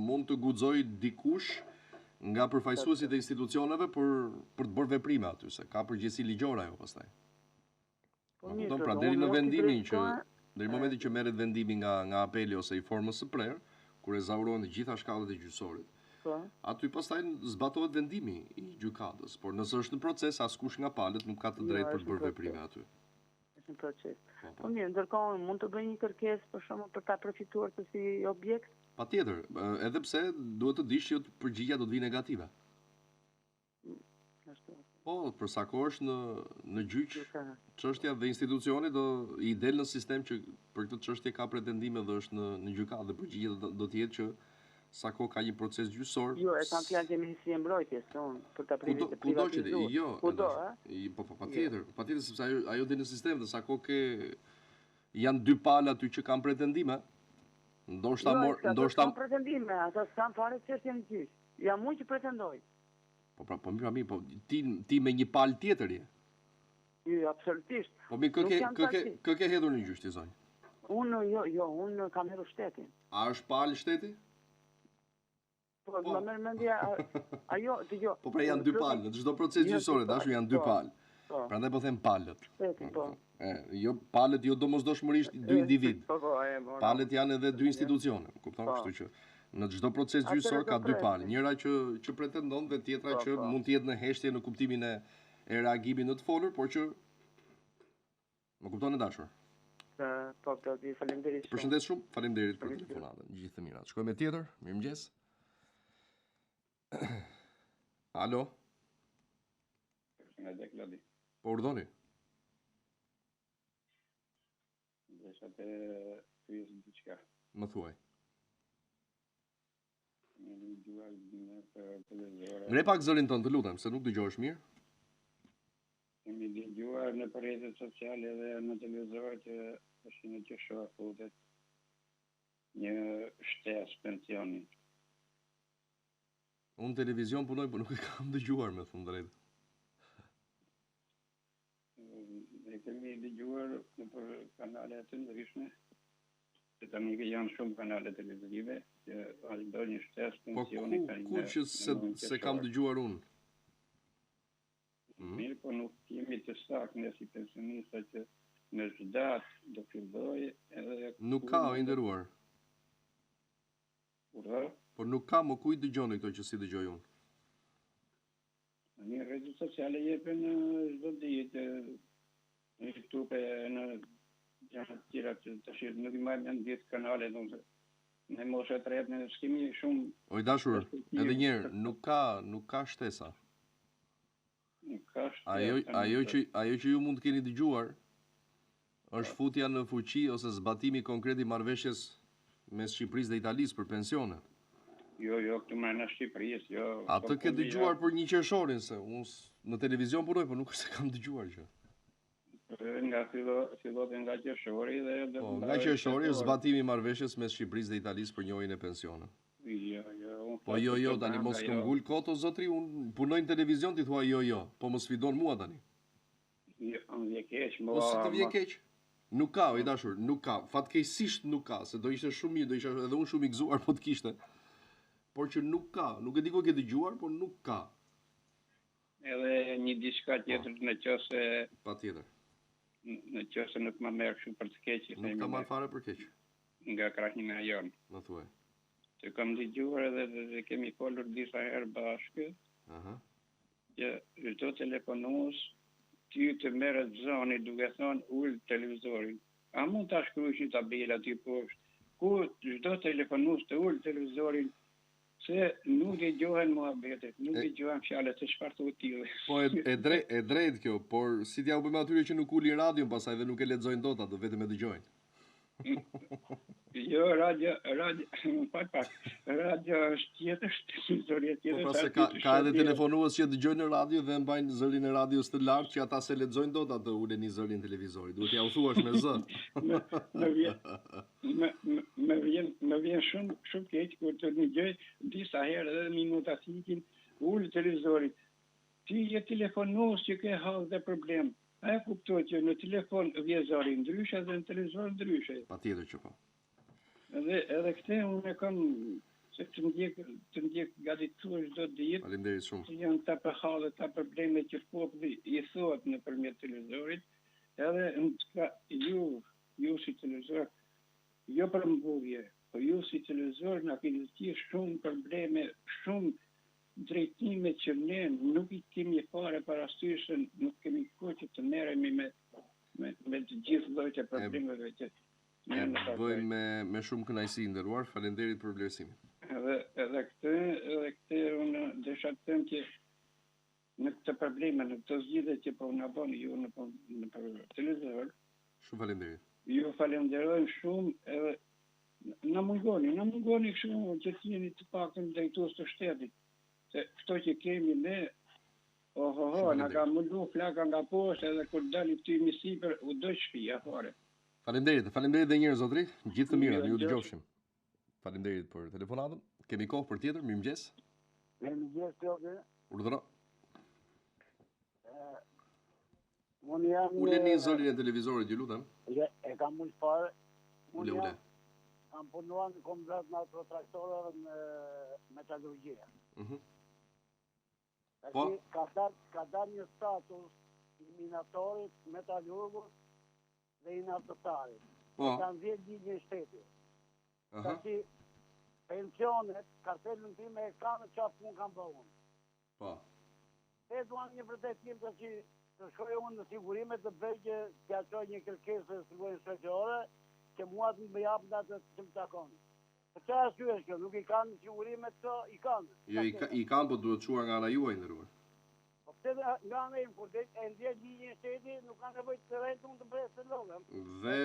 mund të guxojë dikush nga përfaqësuesit e institucioneve për për të bërë veprime aty, se ka përgjegjësi ligjore ajo pastaj. Po mirë, kupton, pra deri në vendimin që deri në momentin që merret vendimi nga nga apeli ose i formës së prerë, kur ezaurohen të gjitha shkallët e gjyqësorit. Po. Aty pastaj zbatohet vendimi i gjykatës, por nëse është në proces askush nga palët nuk ka të jo, drejtë për të bërë veprime aty. Është në proces. Po, po. po mirë, ndërkohë mund të bëj një kërkesë për shembull për ta përfituar këtë si objekt? Patjetër, edhe pse duhet të dish që përgjigja do të vijë negative. Po, për sa kohë është në në gjyq, çështja dhe institucioni do i del në sistem që për këtë çështje ka pretendime dhe është në në gjykatë dhe përgjigja do, do të jetë që sa kohë ka një proces gjyqësor. Jo, e kam fjalën te Ministria e Mbrojtjes, unë, për ta privatizuar. Kudo, kudo që jo, kudo, ë? Po, po, patjetër, jo. patjetër sepse ajo ajo del në sistem dhe sa kohë ke janë dy palë aty që kanë pretendime. Ndoshta jo, mor, ndoshta kanë pretendime, ata s'kanë fare çështje në gjyq. Jam unë që pretendoj. Po pra, po mirë, mirë, po ti ti me një palë tjetër je. Jo, jo, absolutisht. Po mirë, kë ke kë ke kë ke hedhur në gjyq ti zonjë? Unë jo, jo, unë kam hedhur shtetin. A është palë shteti? Po, po. më merr mendja, ajo, dëgjo. Po pra janë dy palë, në çdo proces gjyqësor, dashur janë dy po, palë. Po. Prandaj po them palët. Shteti, po. E, jo palët jo domosdoshmërisht dy individë. Po, po, e, po. Palët janë edhe dy institucione, kupton? Po. Kështu që në çdo proces gjyqësor ka dy palë, njëra që që pretendon dhe tjetra po, që po. mund të jetë në heshtje në kuptimin e e reagimit në të folur, por që më kupton e dashur. Po, po, di, faleminderit shumë. Përshëndes shumë, faleminderit për telefonatën. Gjithë të mirat. Shkojmë me tjetër. Mirëmëngjes. Alo. Përshëndetje Klodi. Po urdhoni. Desha të pyes diçka. Më thuaj. Ngre pak zërin tënd, të lutem, se nuk dëgjohesh mirë. Kemi dëgjuar në rrjetet sociale dhe në televizor që është në qershor futet një shtesë pensioni. Unë në televizion punoj, po nuk e kam dëgjuar, me thënë të drejtën. E kemi dëgjuar nëpër kanale të ndryshme, se tani janë shumë kanale televizive, që është bërë një shtesë po pensioni. Po ku, ku që s'e, s'e kam dëgjuar unë? Mm. Mirë, po nuk jemi të saktë ne si pensionista që në ç'datë do fillojë edhe... Nuk ka, o i nderuar. Urdhëro? Po nuk ka, mo ku i dëgjoni këto që s'i dëgjoj unë? Në rrjetet sociale jepen çdo ditë në YouTube e në gjëra të tjera që tash nuk i mbaj mend gjithë kanalet, domethënë ne mosha e tretë ne s'kemi shumë O i dashur, edhe një herë, nuk ka, nuk ka shtesa. Nuk ka shtesa. Ajo ajo që ajo që ju mund të keni dëgjuar është futja në fuqi ose zbatimi konkret i marrëveshjes mes Shqipërisë dhe Italisë për pensionet. Jo, jo, këtu mrena Shqipërisë, jo. Atë ke dëgjuar për një qershorin, se unë në televizion punoj, po nuk është se kam dëgjuar gjë. Nga fillo, fillon nga qershori dhe do Po, nga qershori është zbatimi i marrëveshjes mes Shqipërisë dhe Italisë për njohjen e pensioneve. Jo, jo, unë Po jo, jo, tani mos jo. këmbgul kot o zotri, unë punoj në televizion ti thua jo, jo, po më sfidon mua tani. Jo, më vjen keq, më Po si të vjen keq? Nuk ka, o i dashur, nuk ka. Fatkeqësisht nuk ka, se do ishte shumë mirë, do isha edhe unë shumë i gëzuar po të kishte. Por që nuk ka, nuk e di ku e ke dëgjuar, por nuk ka. Edhe një diçka tjetër në qoftë se Patjetër. Në qoftë se nuk më merr kështu për të keq, Nuk ta marr fare për keq. Nga krahina jonë. Më thuaj. Të kam dëgjuar edhe dhe kemi folur disa herë bashkë. Aha. Që çdo telefonues ty të merret zoni duke thënë ul televizorin. A mund ta shkruash një tabelë aty poshtë ku çdo telefonues të ul televizorin se nuk dëgjohen muhabetet, nuk dëgjohen fjalët se çfarë thotë ti. Po e e drejtë e drejtë kjo, por si t'ja u bëjmë atyre që nuk ulin radion pastaj dhe nuk e lexojnë dot atë, vetëm e dëgjojnë. Jo, radio, radio, më fal pak. Radio është tjetër, televizori është tjetër. Po pra se ka, ka edhe telefonues që dëgjojnë në radio dhe mbajnë zërin e radios të lartë që ata s'e lexojnë dot atë uleni zërin televizorit. Duhet t'ja u thuash me zë. Më, më vjen, më, më, më vjen, më vjen shumë, shumë keq kur të dëgjoj disa herë edhe minuta ikin, ul televizorin. Ti je telefonues që ke hall dhe problem. A e kuptoj që në telefon vjen zëri ndryshe dhe në televizor ndryshe. Patjetër që po. Edhe edhe këtë unë e kam se të ndjek të ndjek gati thua çdo ditë. Faleminderit shumë. Që janë këta për halle, këta probleme që populli i thotë nëpërmjet televizorit, edhe në ka, ju ju si televizor jo për mburrje, po ju si televizor na keni zgjidhur shumë probleme, shumë drejtime që ne nuk i kemi fare parasysh se nuk kemi kohë që të merremi me me me të gjithë llojet e problemeve që ne në bëjmë me me shumë kënaqësi i nderuar. Faleminderit për vlerësimin. Edhe edhe këtë, edhe këtë unë desha të them që në këtë probleme, në këtë zgjidhje që po na bëni ju në në për televizor. Shumë faleminderit. Ju falenderojmë shumë edhe Na mungoni, na mungoni kështu që të jeni të paktën drejtues të shtetit. Se këto që kemi ne, ohoho, na ka mbulu flaka nga poshtë edhe kur dali tymi sipër, u dogj shtëpia fare. Faleminderit, faleminderit edhe një herë zotri, gjithë të mirat, ju dëgjofshim. Faleminderit për telefonatën. Kemi kohë për tjetër, mirëmëngjes. Mirëmëngjes, Klodi. Urdhëro. Unë jam... Uleni zërin e televizorit, ju lutem. Ja, e kam ulë fare. Ule, ule. Kam punuar në kombinat në autotraktorëve në metalurgjia. Mm -hmm. Po? Ka dalë ka dal një status i minatorit, metalurgut dhe i naftëtarit. Po. Ka nxjerrë ligjin shteti. Tashi, pensionet, kartelën time e kanë ça punë kam bërë unë. Po. E duan një vërtetim tashi të shkoj unë në sigurime të bëj që t'ja çoj një kërkesë të sigurimeve shoqërore që mua të më japin atë që më takon. Për çfarë arsye është kjo? Nuk i kanë sigurimet këto? I kanë. Jo, i, ka, i kanë, po duhet çuar nga ana juaj, i nderuar. Po pse nga ana ime, kur e nxjerr ligjin shteti, nuk ka nevojë të rrejt unë të pres të lodhem. Dhe,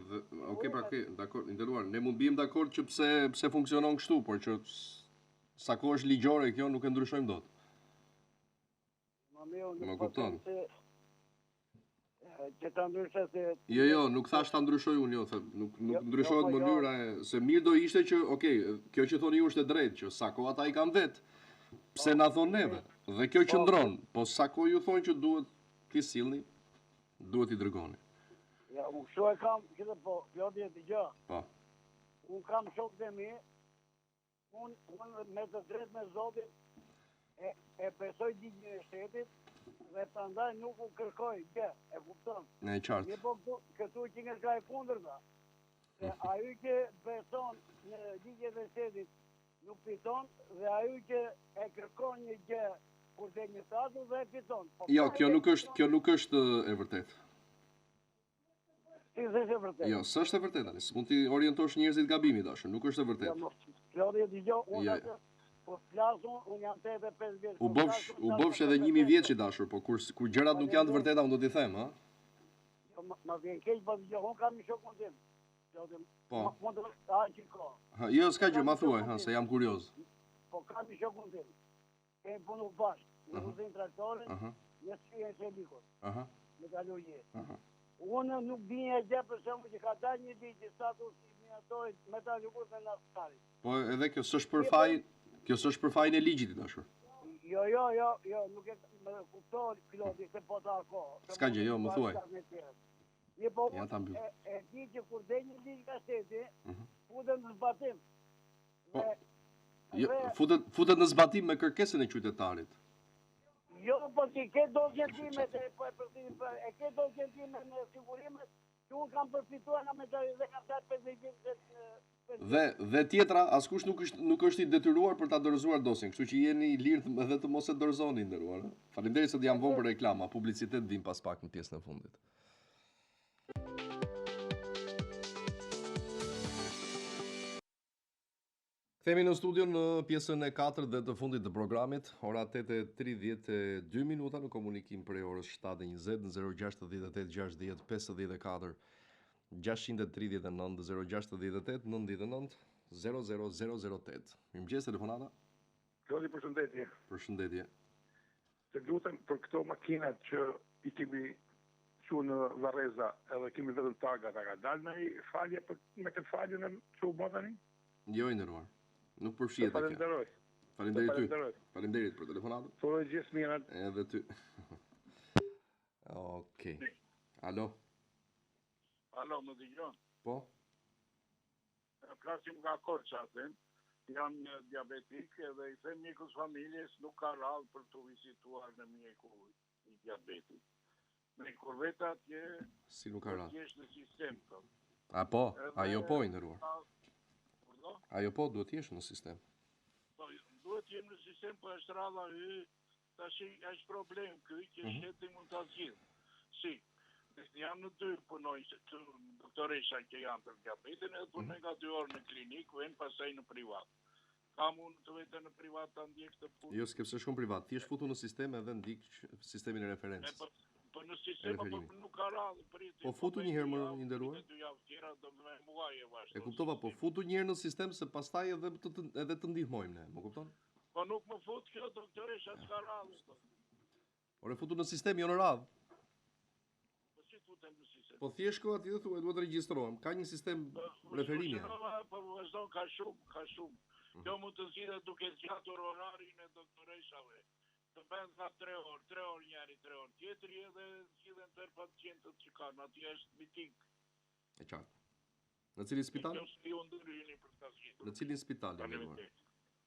dhe, okay, pra, okay, dakord, i nderuar, ne mund biem dakord që pse, pse funksionon kështu, por që Sa kohë është ligjore kjo nuk e ndryshojmë dot. Më kupton? Që ta ndryshoj se Jo, jo, nuk thash ta ndryshoj unë, jo, the, nuk nuk jo, ndryshohet jo, po, jo. mënyra e se mirë do ishte që, okay, kjo që thoni ju është e drejtë, që sa kohë ata i kanë vet. Pse po, na thonë neve? Dhe kjo po. qëndron, po sa kohë ju thonë që duhet t'i sillni, duhet t'i dërgoni. Ja, unë kështu e kam, këtë po, Klodi e dëgjo. Po. Unë kam shokët e mi, Unë, unë me të drejtë me Zotin e, e besoj ligjin e shtetit dhe prandaj nuk u kërkoj gjë, e kupton? E qartë. Mirëpo këtu, këtu që nga shka e kundërta. Se ai që beson në ligjet e shtetit nuk fiton dhe ai që e kërkon një gjë kur del një status dhe e fiton. Po, jo, kjo nuk është, kjo nuk është e vërtetë. Si s'është e vërtetë? Jo, s'është e vërtetë tani. S'mund t'i orientosh njerëzit gabim i dashur, nuk është e vërtetë. Jo, Klodi, dëgjo, unë jo, jo. po flas unë, unë jam 85 vjeç. U po bëfsh, u bëfsh edhe 1000 vjeç i dashur, po kur kur gjërat nuk janë të vërteta, unë do t'i them, ha? Jo, më vjen keq, po dëgjo, unë kam një shokun tim. Klodi, po. Mund të ha që ka. Ha, jo, s'ka gjë, ma thuaj, ha, se jam kurioz. Po kam një shokun tim. Kemi punu bashkë, në uzinë traktorin, në shqyjen çelikut, metalurgji. Unë nuk di një gjë për shembull që ka dalë një ligj i status i minatorit metalurgut dhe naftëtarit. Po edhe kjo s'është për faj, kjo s'është për fajin e ligjit i dashur. Jo, jo, jo, jo, nuk e më kupton Klodi se po ta kohë. S'ka gjë, jo, më thuaj. Mirëpo, ja, ta mbyll. E, e di që kur del një ligj nga shteti, uh mhm. -huh. futet në zbatim. Po, jo, futet, futet në zbatim me kërkesën e qytetarit. Jo, po ti ke dosjen time se po e përfiti, po e ke dosjen time në sigurimet që unë kam përfituar nga metalli dhe kam dalë 50 dhe Dhe dhe tjetra, askush nuk është nuk është i detyruar për ta dorëzuar dosjen, kështu që jeni i lirë edhe të mos e dorëzoni i nderuar. Faleminderit se jam vonë për reklama, publicitet vim pas pak në pjesën e fundit. Kthehemi në studio në pjesën e katërt dhe të fundit të programit, ora 8:32 minuta në komunikim prej orës 7:20 në 068 60 54 639 068 99 00008. Mirëmëngjes telefonata. Klodi, përshëndetje. Përshëndetje. Të lutem për këto makinat që i kemi çu në varreza edhe kemi vetëm targat, a ka dalë ndonjë falje për me këtë faljen që u bë tani? Jo i nderuar. Nuk përfshihet kjo. Falenderoj. Faleminderit ty. Faleminderit për telefonatën. Të uroj gjithë mirat. Edhe ty. Okej. Alo. Alo, më dëgjon? Po. Flasim nga Korça, them. Jam një diabetik edhe i them mjekut familjes nuk ka radhë për të vizituar në mjeku i diabetit. Me kur vete atje, si nuk ka radhë? Të jesh në sistem, thotë. A po, ajo po i nderuar. Ajo po, duhet të jesh në sistem. Po, duhet të jem në sistem, po është radha hy, tash është problem ky që mm -hmm. shteti mund ta zgjidh. Si, jam në dy punoj të doktoresha që janë për diabetin, edhe punoj mm -hmm. nga dy orë në klinikë, vjen pastaj në privat. Kam unë të vete në privat ta ndjek këtë punë. Jo, s'ke pse shkon privat. Thjesht futu në sistem edhe ndjek sistemin e referencës. Po, po në sistem apo nuk ka radhë, priti. Po futu një herë më i nderuar. Dy javë tjera do më muaj e vazhdo. E kuptova, po futu një herë në sistem se pastaj edhe të, të edhe të ndihmojmë ne, më kupton? Po nuk më fut kjo doktoresha s'ka radhë. Ore futu në sistem, jo në radhë. Po si futem në sistem? Po thjesht shko atje dhe thuaj, duhet të regjistrohem. Ka një sistem po, referimi. Po, po vazhdon ka shumë, ka shumë. Mhm. Kjo mund të zgjidhet duke zgjatur orarin e doktoreshave. Të bëhen nga 3 orë, 3 orë njëri, 3 orë tjetri edhe zgjidhen tërë pacientët që kanë. Atje është miting. E qartë. Në cilin spital? Në cilin ndërhyni për ta zgjidhur. Në cilin spital?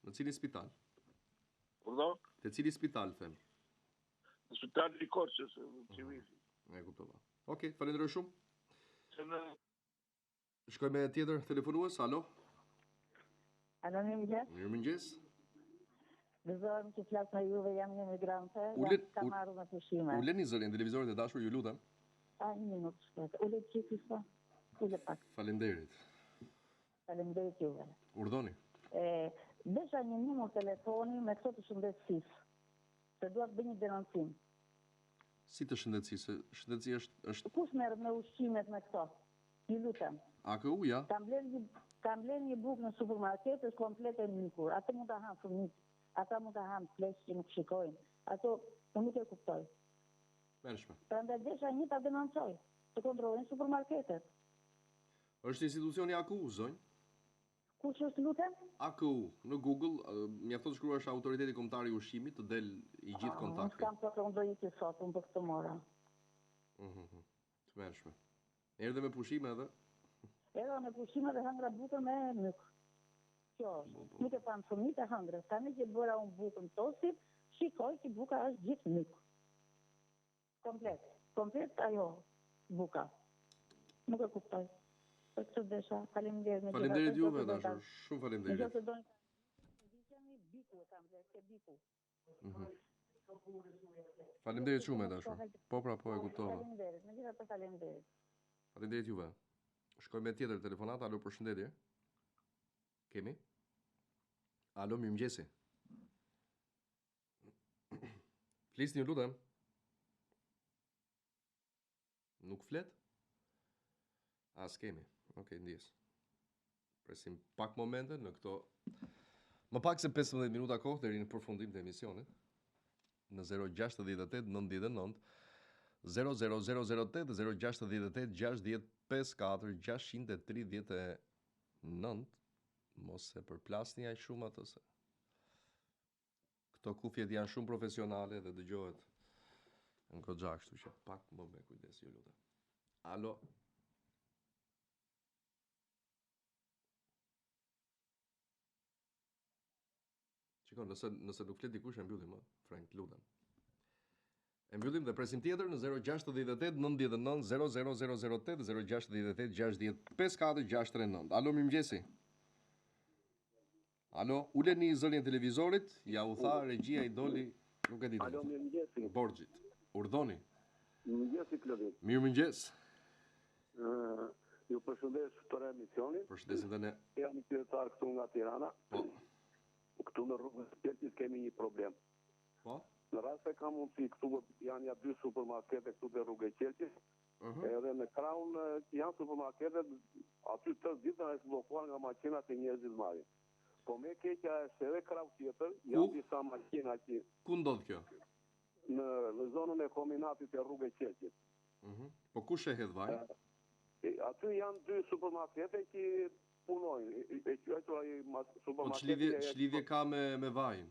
Në cilin spital? Urdhëro? Te cili spital them? Në spitalin e Korçës, civil. E kuptova. Okej, okay, falenderoj shumë. Në... Shkoj me tjetër telefonues, alo. Alo, mirëmëngjes. Mirëmëngjes. Gëzohem që flas me juve, jam një emigrante, jam kam ardhur me pushime. Uleni zërin televizorit e dashur, ju lutem. A, një minutë, shkret. Ule çik sa. Ule pak. Faleminderit. Faleminderit juve. Urdhoni. E, desha një numër telefoni me këto të shëndetësisë. Se dua të bëj një denoncim. Si të shëndetësisë? Shëndetësia është është Kush merret me ushqimet me këto? Ju lutem. AKU-ja? Kam blerë një kam blerë një bukë në supermarket, është komplet e mykur. Atë mund ta hanë fëmijët, ata mund ta hanë pleqtë që nuk shikojnë. Ato unë nuk e kuptoj. Tmerrshme. Prandaj desha një ta denoncoj, të kontrollojnë supermarketet. Është institucioni AKU, zonjë? Kush është lutem? AKU, në Google, mjafton të shkruash Autoriteti Kombëtar i Ushqimit, të del i gjithë kontakti. Unë s'kam sot, unë do iki sot, unë për këtë mora. Mhm. Tmerrshme. Erdhe me pushime edhe? Erdha me pushime dhe hëngra bukën me myk. Kjo është. Po, po. Nuk e panë fëmijët e hëngrën. Tani që bëra unë bukën tostit, shikoj që buka është gjithë myk. Komplet. Komplet ajo buka. Nuk e kuptoj. Për këtë desha. Faleminderit. Faleminderit juve, e dashur. Shumë faleminderit. Në qoftë se doni ndiqeni biku e kam blerë, ke biku. Mhm. Faleminderit shumë e dashur. Po pra, po e kuptova. Faleminderit. Megjithatë faleminderit. Faleminderit juve. Shkojmë me tjetër telefonatë. Alo, përshëndetje. Kemi? Alo, mirëmëngjesi. Flisni, ju lutem. Nuk flet? A, s'kemi. Okej, ndjesë. Presim pak momente në këto më pak se 15 minuta kohë deri në përfundim të emisionit. Në 068 99 00008 068 60 54 639 mos e përplasni aq shumë atë se Këto kufjet janë shumë profesionale dhe dëgjohet në goxha, kështu që pak më me kujdes, ju lutem. Alo. Shiko, nëse, nëse nuk flet dikush e mbyllim, më, Frank, lutem. E mbyllim dhe presim tjetër në 068 99 00008 068 60 54 639. Alo, mirëmëngjesi. Alo, uleni zërin e televizorit, ja u tha regjia i doli, nuk e di. Alo, mirëmëngjesi. Borxhit. Urdhoni. Mirëmëngjesi Klodi. Mirëmëngjes. Ë, ju përshëndes për emisionin. Përshëndesim dhe ne. Jam qytetar këtu nga Tirana. Po. Këtu në rrugën e Qelqit kemi një problem. Po. Në rast se ka mundësi këtu janë ja dy supermarkete këtu te rruga e Qelqit. Uh mhm. -huh. Edhe në krahun që janë supermarketet, aty tërë ditën është bllokuar nga makinat e njerëzit marrin. Po më e keqja është edhe krahu tjetër, janë disa makina që Ku ndodh kjo? Në në zonën e Kombinatit te rruga e Qelqit. Mhm. Uh -huh. Po kush e hedh vaj? Aty janë dy supermarkete që punojnë, e quajtur ai supermarketi. Po ç'lidhje ç'lidhje ka me me vajin?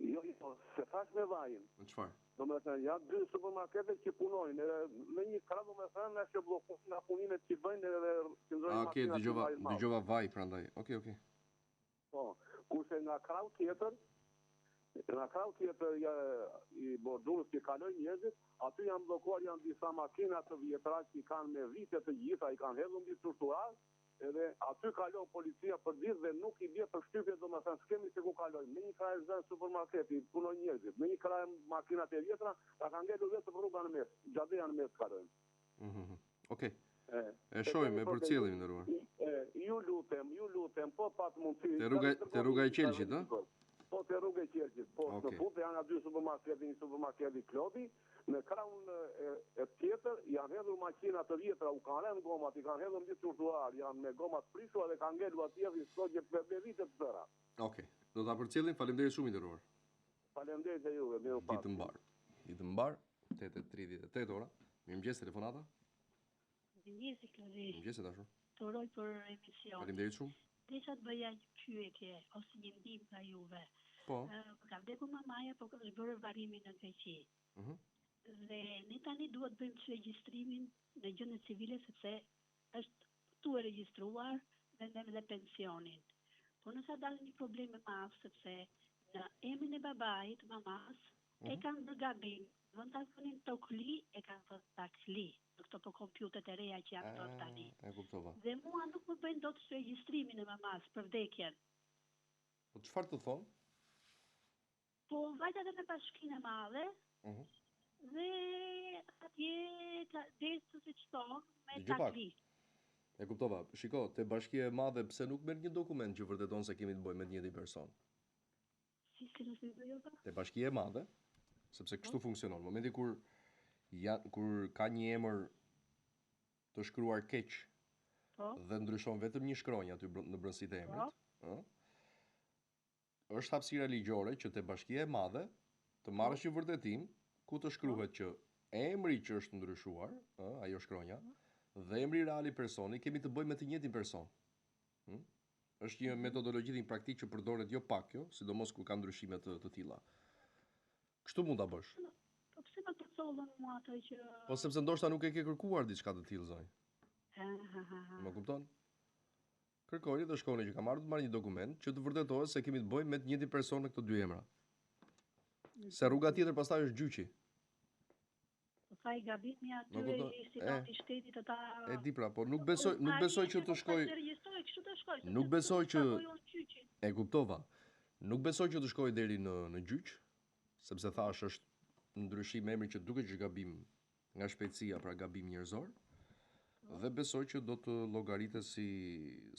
Jo, jo, s'e thash me vajin. Në çfarë? Domethënë, janë dy supermarkete që punojnë, edhe në një krah domethënë është e bllokuar nga punimet që bëjnë edhe qëndrojnë ah, okay, dëgjova, dëgjova vaj prandaj. Okej, okay, okej. Okay. Po, kurse nga krahu tjetër, nga krahu tjetër ja, i bordurës që kalojnë njerëzit, aty janë bllokuar janë disa makina të vjetra që kanë me vite të gjitha, i kanë hedhur mbi trotuar, edhe aty kalon policia për ditë dhe nuk i bie përshtypje, domethënë s'kemi se ku kalojmë. Në një krah është zënë supermarketi, punojnë njerëzit, në një krah makinat e vjetra, ta kanë ngelur vetëm rruga në mes, xhadeja në mes kalojnë. Mhm. Okej. E shohim, e përcjellim i nderuar. Ju lutem, ju lutem, po pat mundësi. Te rruga te rruga e Qelqit, ë? Po te rruga e Qelqit, po në fund janë aty supermarketi, një supermarketi Klodi, në krahun e, e tjetër janë hedhur makina të vjetra, u kanë rënë gomat, i kanë hedhur mbi trotuar, janë me goma të prishura dhe kanë ngelur atje si stogje me, me vite të tëra. Okej. Do ta përcjellim, faleminderit shumë i nderuar. Faleminderit dhe juve, mirupafshim. Ditë të mbarë. Ditë të mbarë, 8:38 ora. Mirëmëngjes telefonata. Mirëmëngjes Klodi. Mirëmëngjes e dashur. Të uroj për emisionin. Faleminderit shumë. Desha të bëja një pyetje ose një ndihmë nga juve. Po. Më ka vdekur mamaja, po është bërë varrimi në Greqi. Mhm. Dhe ne tani duhet të bëjmë çregjistrimin në gjendje civile sepse është këtu e regjistruar dhe ne dhe pensionin. Po na ka dalë një problem i madh sepse në emrin e babait, mamas, e mhm. kanë bërë gabim. Në vend ta vënin Tokli, e kanë vënë Takli, në këto po kompjutet e reja që janë bërë tani. E kuptova. Dhe mua nuk më bëjnë dot regjistrimin e mamas për vdekjen. Po çfarë të thonë? Po vajta dhe në bashkinë e madhe. Ëh. Mhm. Dhe atje ta deri të siç thonë me takli. E kuptova. Shiko, te bashkia e madhe pse nuk merr një dokument që vërteton se kemi të bëjmë me të njëjtin person? Si si nuk e dëgjova? Te bashkia e madhe, sepse kështu po. funksionon. Në momentin kur ja kur ka një emër të shkruar keq po. dhe ndryshon vetëm një shkronjë aty në brendësi të emrit, po. ëh, Është hapësira ligjore që te Bashkia e Madhe të marrësh një vërtetim ku të shkruhet që emri që është ndryshuar, ë, ajo shkronja, dhe emri real i personit kemi të bëjmë me të njëjtin person. Ëh? Është një metodologji dhe një praktikë që përdoret jo pak kjo, sidomos kur ka ndryshime të të tilla. Kështu mund ta bësh. Po pse më përcollën mua atë që Po sepse ndoshta nuk e ke kërkuar diçka të tillë zonjë. Më kupton? Kërkoni dhe shkoni që kam ardhur të marr një dokument që të vërtetohet se kemi të bëjmë me të njëjtin person me këto dy emra. Se rruga tjetër pastaj është gjyqi. Po tha i gabimi atyre i sinati shtetit ata. E di pra, po nuk besoj, nuk besoj që të shkoj. Kështu të shkoj. Nuk besoj që E kuptova. Nuk besoj që të shkoj deri në në gjyq, sepse thash është ndryshim emri që duket që gabim nga shpejtësia, pra gabim njerëzor, dhe besoj që do të llogaritet si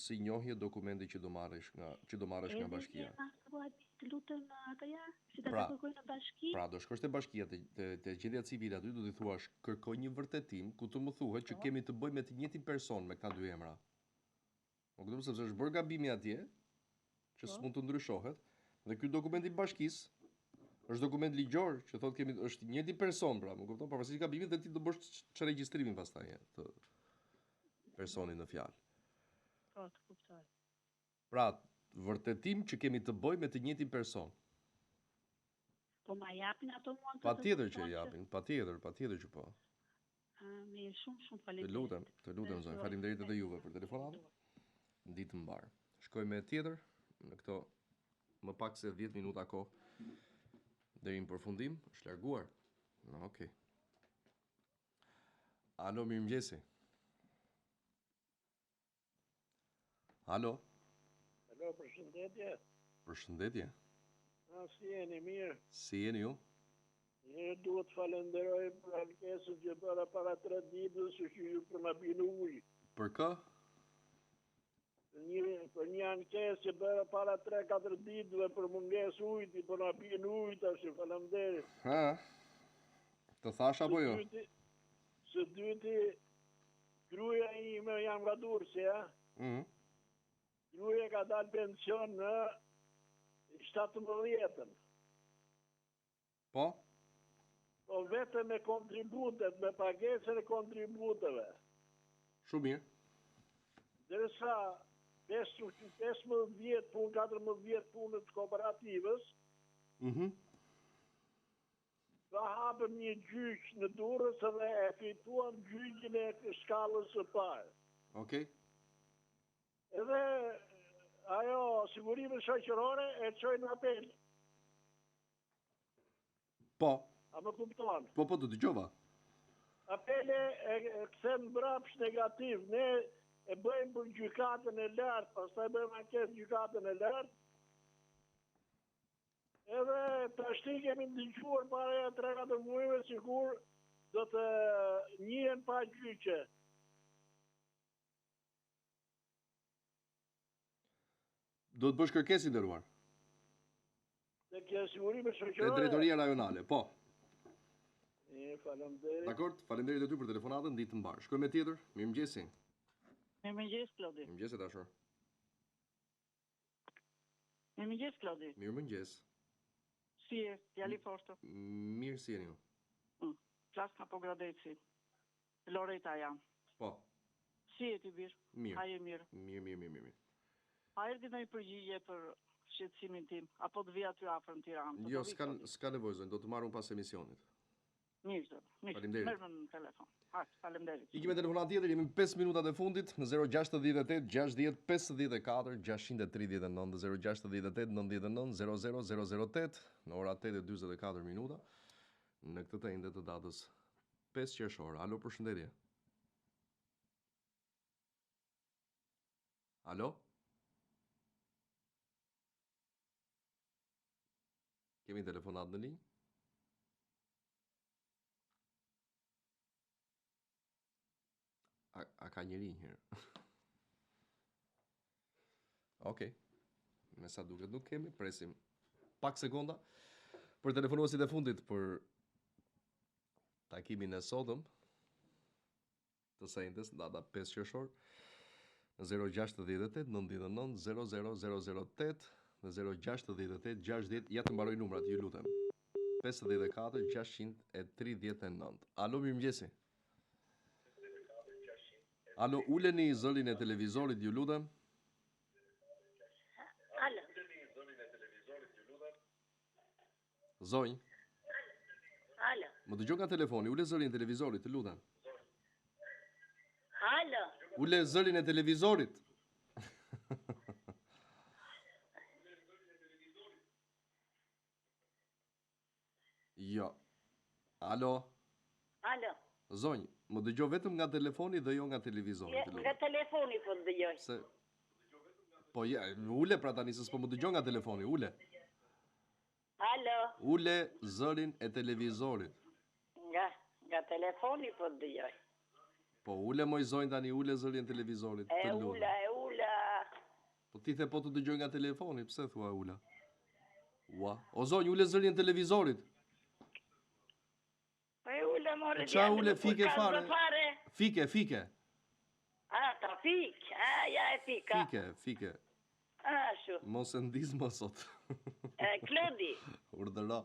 si njohje dokumenti që do marrësh nga që do marrësh nga bashkia. Edhe të lutem atë ja, si ta pra, kërkoj në bashki? Pra, do shkosh te bashkia te te, te gjendja civile aty do t'i thuash kërkoj një vërtetim ku të më thuhet që po. kemi të bëjmë me të njëjtin person me këta dy emra. Po kupton sepse është bërë gabimi atje, që po. s'mund të ndryshohet, dhe ky dokument i bashkisë është dokument ligjor që thotë kemi është i njëjti person pra, më kupton, pavarësisht gabimit dhe ti do bësh çregjistrimin pastaj të personit në fjalë. Po, të kuptoj. Pra, vërtetim që kemi të bëjmë me të njëjtin person. Po ma japin ato mua këtë Patjetër që japin, patjetër, patjetër që po. Mirë, shumë shumë faleminderit. Të lutem, të lutem zonjë, faleminderit edhe juve për telefonatën. Ditë të mbarë. Shkojmë me tjetër në këto më pak se 10 minuta kohë deri në përfundim, është larguar. Okej. Alo, mirëmëngjesi. Alo. Alo, përshëndetje. Përshëndetje. A, si jeni, mirë? Si jeni ju? Mirë, duhet të falenderoj për ankesën që bëra para tre ditës që ju për na binë ujë. Për kë? Për një, për një ankesë që bëra para 3-4 ditëve për mungesë ujit, po na binë ujë tash, faleminderit. Ha. Të thash apo jo? Së dyti, gruaja ime jam nga Durrësi, a? Mhm. Gruaja ka dalë pension në 17-ën. Po? Po vetëm me kontributet, me pagesën e kontributeve. Shumë mirë. Ndërsa 15 vjet punë, 14 vjet punë të kooperativës, Mhm. Mm Dhe hapëm një gjyq në Durrës dhe e fituam gjyqin e shkallës së parë. Okej. Edhe ajo sigurime shoqërore e çoi në apel. Po. A më kupton? Po, po, të dëgjova. Apele e, e kthen mbrapsht negativ. Ne e bëjmë për gjykatën e lartë, pastaj bëjmë ankesë gjykatën e lartë. Edhe tashti kemi dëgjuar para ja 3-4 muajve sikur do të njihen pa gjyqe. Do të bësh kërkesë i nderuar. Te kjo sigurime shoqërore. Te drejtoria rajonale, po. E, faleminderit. Dakord, faleminderit edhe ty për telefonatën, ditë të mbarë. Shkojmë me tjetër. Mirëmëngjesi. Mirëmëngjes Klodi. Mirëmëngjes e dashur. Mirëmëngjes Klodi. Mirëmëngjes. Si je, djali i fortë? Mirë si jeni ju? Mm, flas nga Pogradeci. Loreta jam. Po. Si je ti bir? Mirë. A je mirë? Mirë, mirë, mirë, mirë. A erdhi ndonjë përgjigje për shqetësimin tim? Apo të vi aty afër në Tiranë? Jo, s'ka s'ka nevojë zonjë, do të marr unë pas emisionit. Mirë, zot. Mirë. Faleminderit. Merr në telefon. Hajt, faleminderit. Ikim me telefonatë tjetër, jemi në 5 minutat e fundit në 068 60 54 639 dhe 068 99 00 008 në ora 8:44 minuta në këtë të enjte të datës 5 qershor. Alo, përshëndetje. Alo? Kemi telefonatë në linjë? A, a ka njeri një herë? Okej. Me sa duket nuk kemi, presim pak sekonda për telefonuesit e fundit për takimin e sotëm të së enjtes, data 5 qershor, në 068 99 00 008 dhe 068 60, ja të mbaroj numrat, ju lutem. 54 639. Alo, mirëmëngjesi. Alo, uleni zërin e televizorit, ju lutem. Alo. Zonjë. Alo. Më dëgjon nga telefoni, ule zërin e televizorit, të lutem. Alo. Ule zërin e televizorit. Jo. Alo. Alo. Zonjë, më dëgjo vetëm nga telefoni dhe jo nga televizori, të lutem. Nga telefoni po të dëgjoj. Se Po ja, ule pra tani se s'po më dëgjon nga telefoni, ule. Alo. Ule zërin e televizorit. Nga nga telefoni po të dëgjoj. Po ule moj zonjë tani, ule zërin e televizorit, E të lutem. ula, e ula. Po ti the po të dëgjoj nga telefoni, pse thua e ula? Ua, o zonjë, ule zërin e televizorit. Po e ula more Po ça djalë, ule nuk fike ka fare? zë fare. Fike, fike. A, ta fik, a, ja e fika. Fike, fike. Ashtu. Mos e ndiz më sot. E, Klodi, Urdhëro,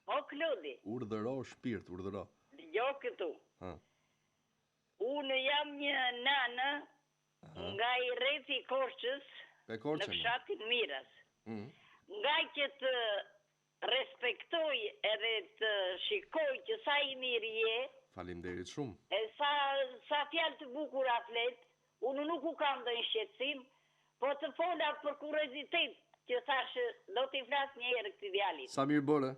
o Klodi, urdhëro shpirt, urdhëro. dëgjo këtu. Ha. Unë jam një nanë nga i rrethi i Korçës Pe në Korçën. fshatin Miras. Mm. Nga që të respektoj edhe të shikoj që sa i mirë je, Faleminderit shumë. e sa, sa fjalë të bukura flet, unë nuk u kam ndonjë shqetësim, po të fola për kuriozitet që thashë do t'i flas një herë këtij djalit. Sa mirë bëre.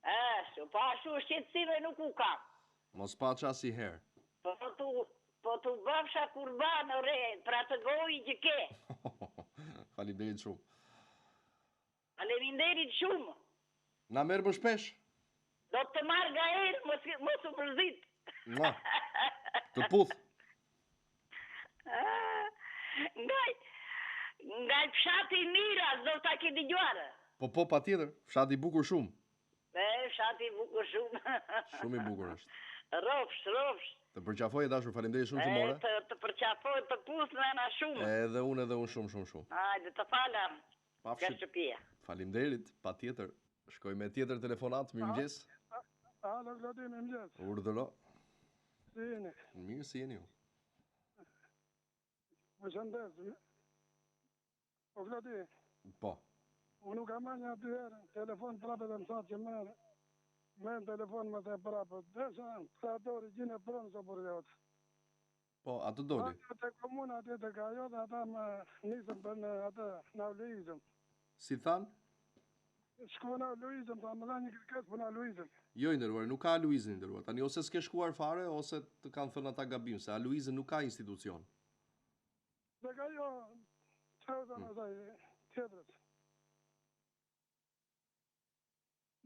Ashtu. ashtu, po ashtu shqetësime nuk u kam. Mos paç asnjëherë. Po t'u po t'u bëfsha kurban ore për atë gojë që ke. Faleminderit shumë. Faleminderit shumë. Na merr më shpesh. Do të të marr ngaherë, mos mos u mërzit. Mua. Të puth. Nga nga fshati Miras, do ta ke dëgjuar. Po po patjetër, fshati i bukur shumë. E, fshati i bukur shumë. Shumë i bukur është. Rrofsh, rrofsh. Të përqafoj e dashur, faleminderit shumë që more. Të, të përqafoj, të puth nëna shumë. Edhe unë, edhe unë shumë, shumë, shumë. Hajde, të fala. Pafshim. Nga shtëpia. Faleminderit, patjetër. Shkoj me tjetër telefonatë, mirëmëngjes. Alo, Klodi, mirëmëngjes. Urdhëro. Si jeni? Mirë, si jeni ju? Përshëndes. O Klodi. Po. Unë nuk kam marrë një dy herë telefon prapë dhe më thatë që merr merr telefon më the prapë. Desha të ato origjinë e pronës o burrë jot. Po, atë doli. Ata te komuna atje te ajo dhe ata më nisën për në atë në Aluizëm. Si thanë? Shko në Aluizëm, tha më dha një kërkesë për në Aluizëm. Jo i nderuar, nuk ka Aluizën i nderuar. Tani ose s'ke shkuar fare ose të kanë thënë ata gabim, se Aluizën nuk ka institucion. Dhe ka jo, çfarë thanë mm. asaj tjetrës.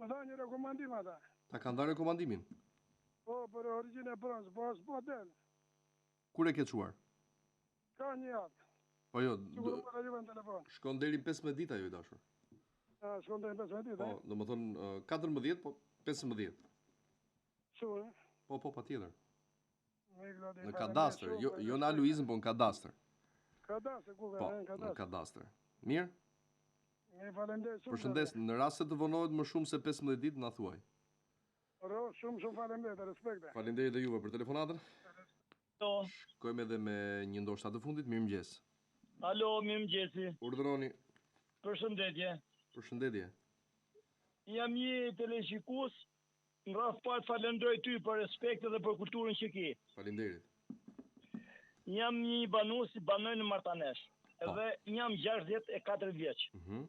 Më dha një rekomandim ata. Ta kanë dhënë rekomandimin? Po, për origjinën e pronës, po s'po del. Kur e ke çuar? Ka një javë. Po jo, do... në telefon. Shkon deri në 15 ditë ajo i dashur. A, shkon deri në 15 ditë, Po, domethënë 14, po 15. Shumë, Po, po, patjetër. Në kadastër, jo, jo në Aluizën, po në kadastër. Kadastër, ku ka, po, në kadastër. Në kadastër. Mirë? Mirë, faleminderit shumë. Përshëndes, në rast se të vonohet më shumë se 15 ditë, na thuaj. Ro, shumë shumë faleminderit, respekte. Faleminderit dhe juve për telefonatën. Po. Shkojmë edhe me një ndoshta të fundit, mirëmëngjes. Alo, mirëmëngjesi. Urdhëroni. Përshëndetje. Përshëndetje. Jam një teleshikues Në radhë të parë të falënderoj ty për respektin dhe për kulturën që ke. Faleminderit. Jam një banues që banoj në Martanesh. Po. Edhe jam 64 vjeç. Mhm.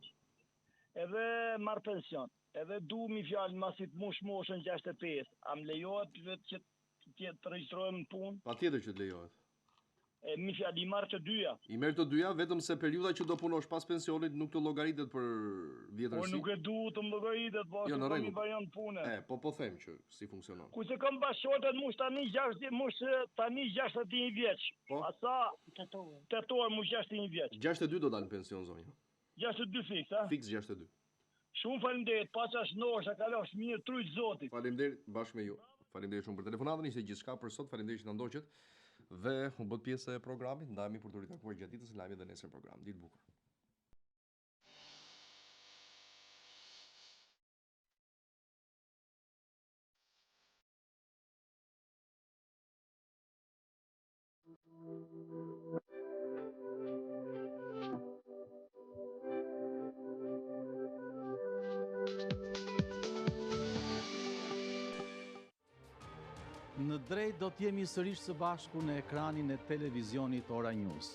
Edhe marr pension. Edhe du mi fjalë masi të mush moshën 65. A më lejohet vetë që të të regjistrohem në punë? Patjetër që të lejohet. E mi fjalë i marr të dyja. I merr të dyja, vetëm se periudha që do punosh pas pensionit nuk të llogaritet për vjetërsi. Po nuk e du të më llogaritet, po jo, në rregull. Një variant pune. E, po po them që si funksionon. Kurse kam bashkëshorten mush tani 60 mush tani 61 vjeç. Po. A sa tetor. Tetor mush 61 vjeç. 62 do dalë në pension zonja. 62 fiks, a? Fiks 62. Shumë faleminderit, paça shnosh, e kalofsh mirë, t'rujt Zoti. Faleminderit bashkë me ju. Faleminderit shumë për telefonatën, ishte gjithçka për sot. Faleminderit që na ndoqët dhe u bëtë pjesë e programit. Ndahemi për t'u ritakuar gjatë ditës, lajmi dhe nesër në program. Ditë bukur. Në drejt do të jemi sërish së bashku në ekranin e televizionit Ora News.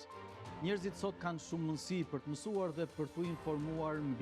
Njerëzit sot kanë shumë mundësi për të mësuar dhe për t'u informuar mbi.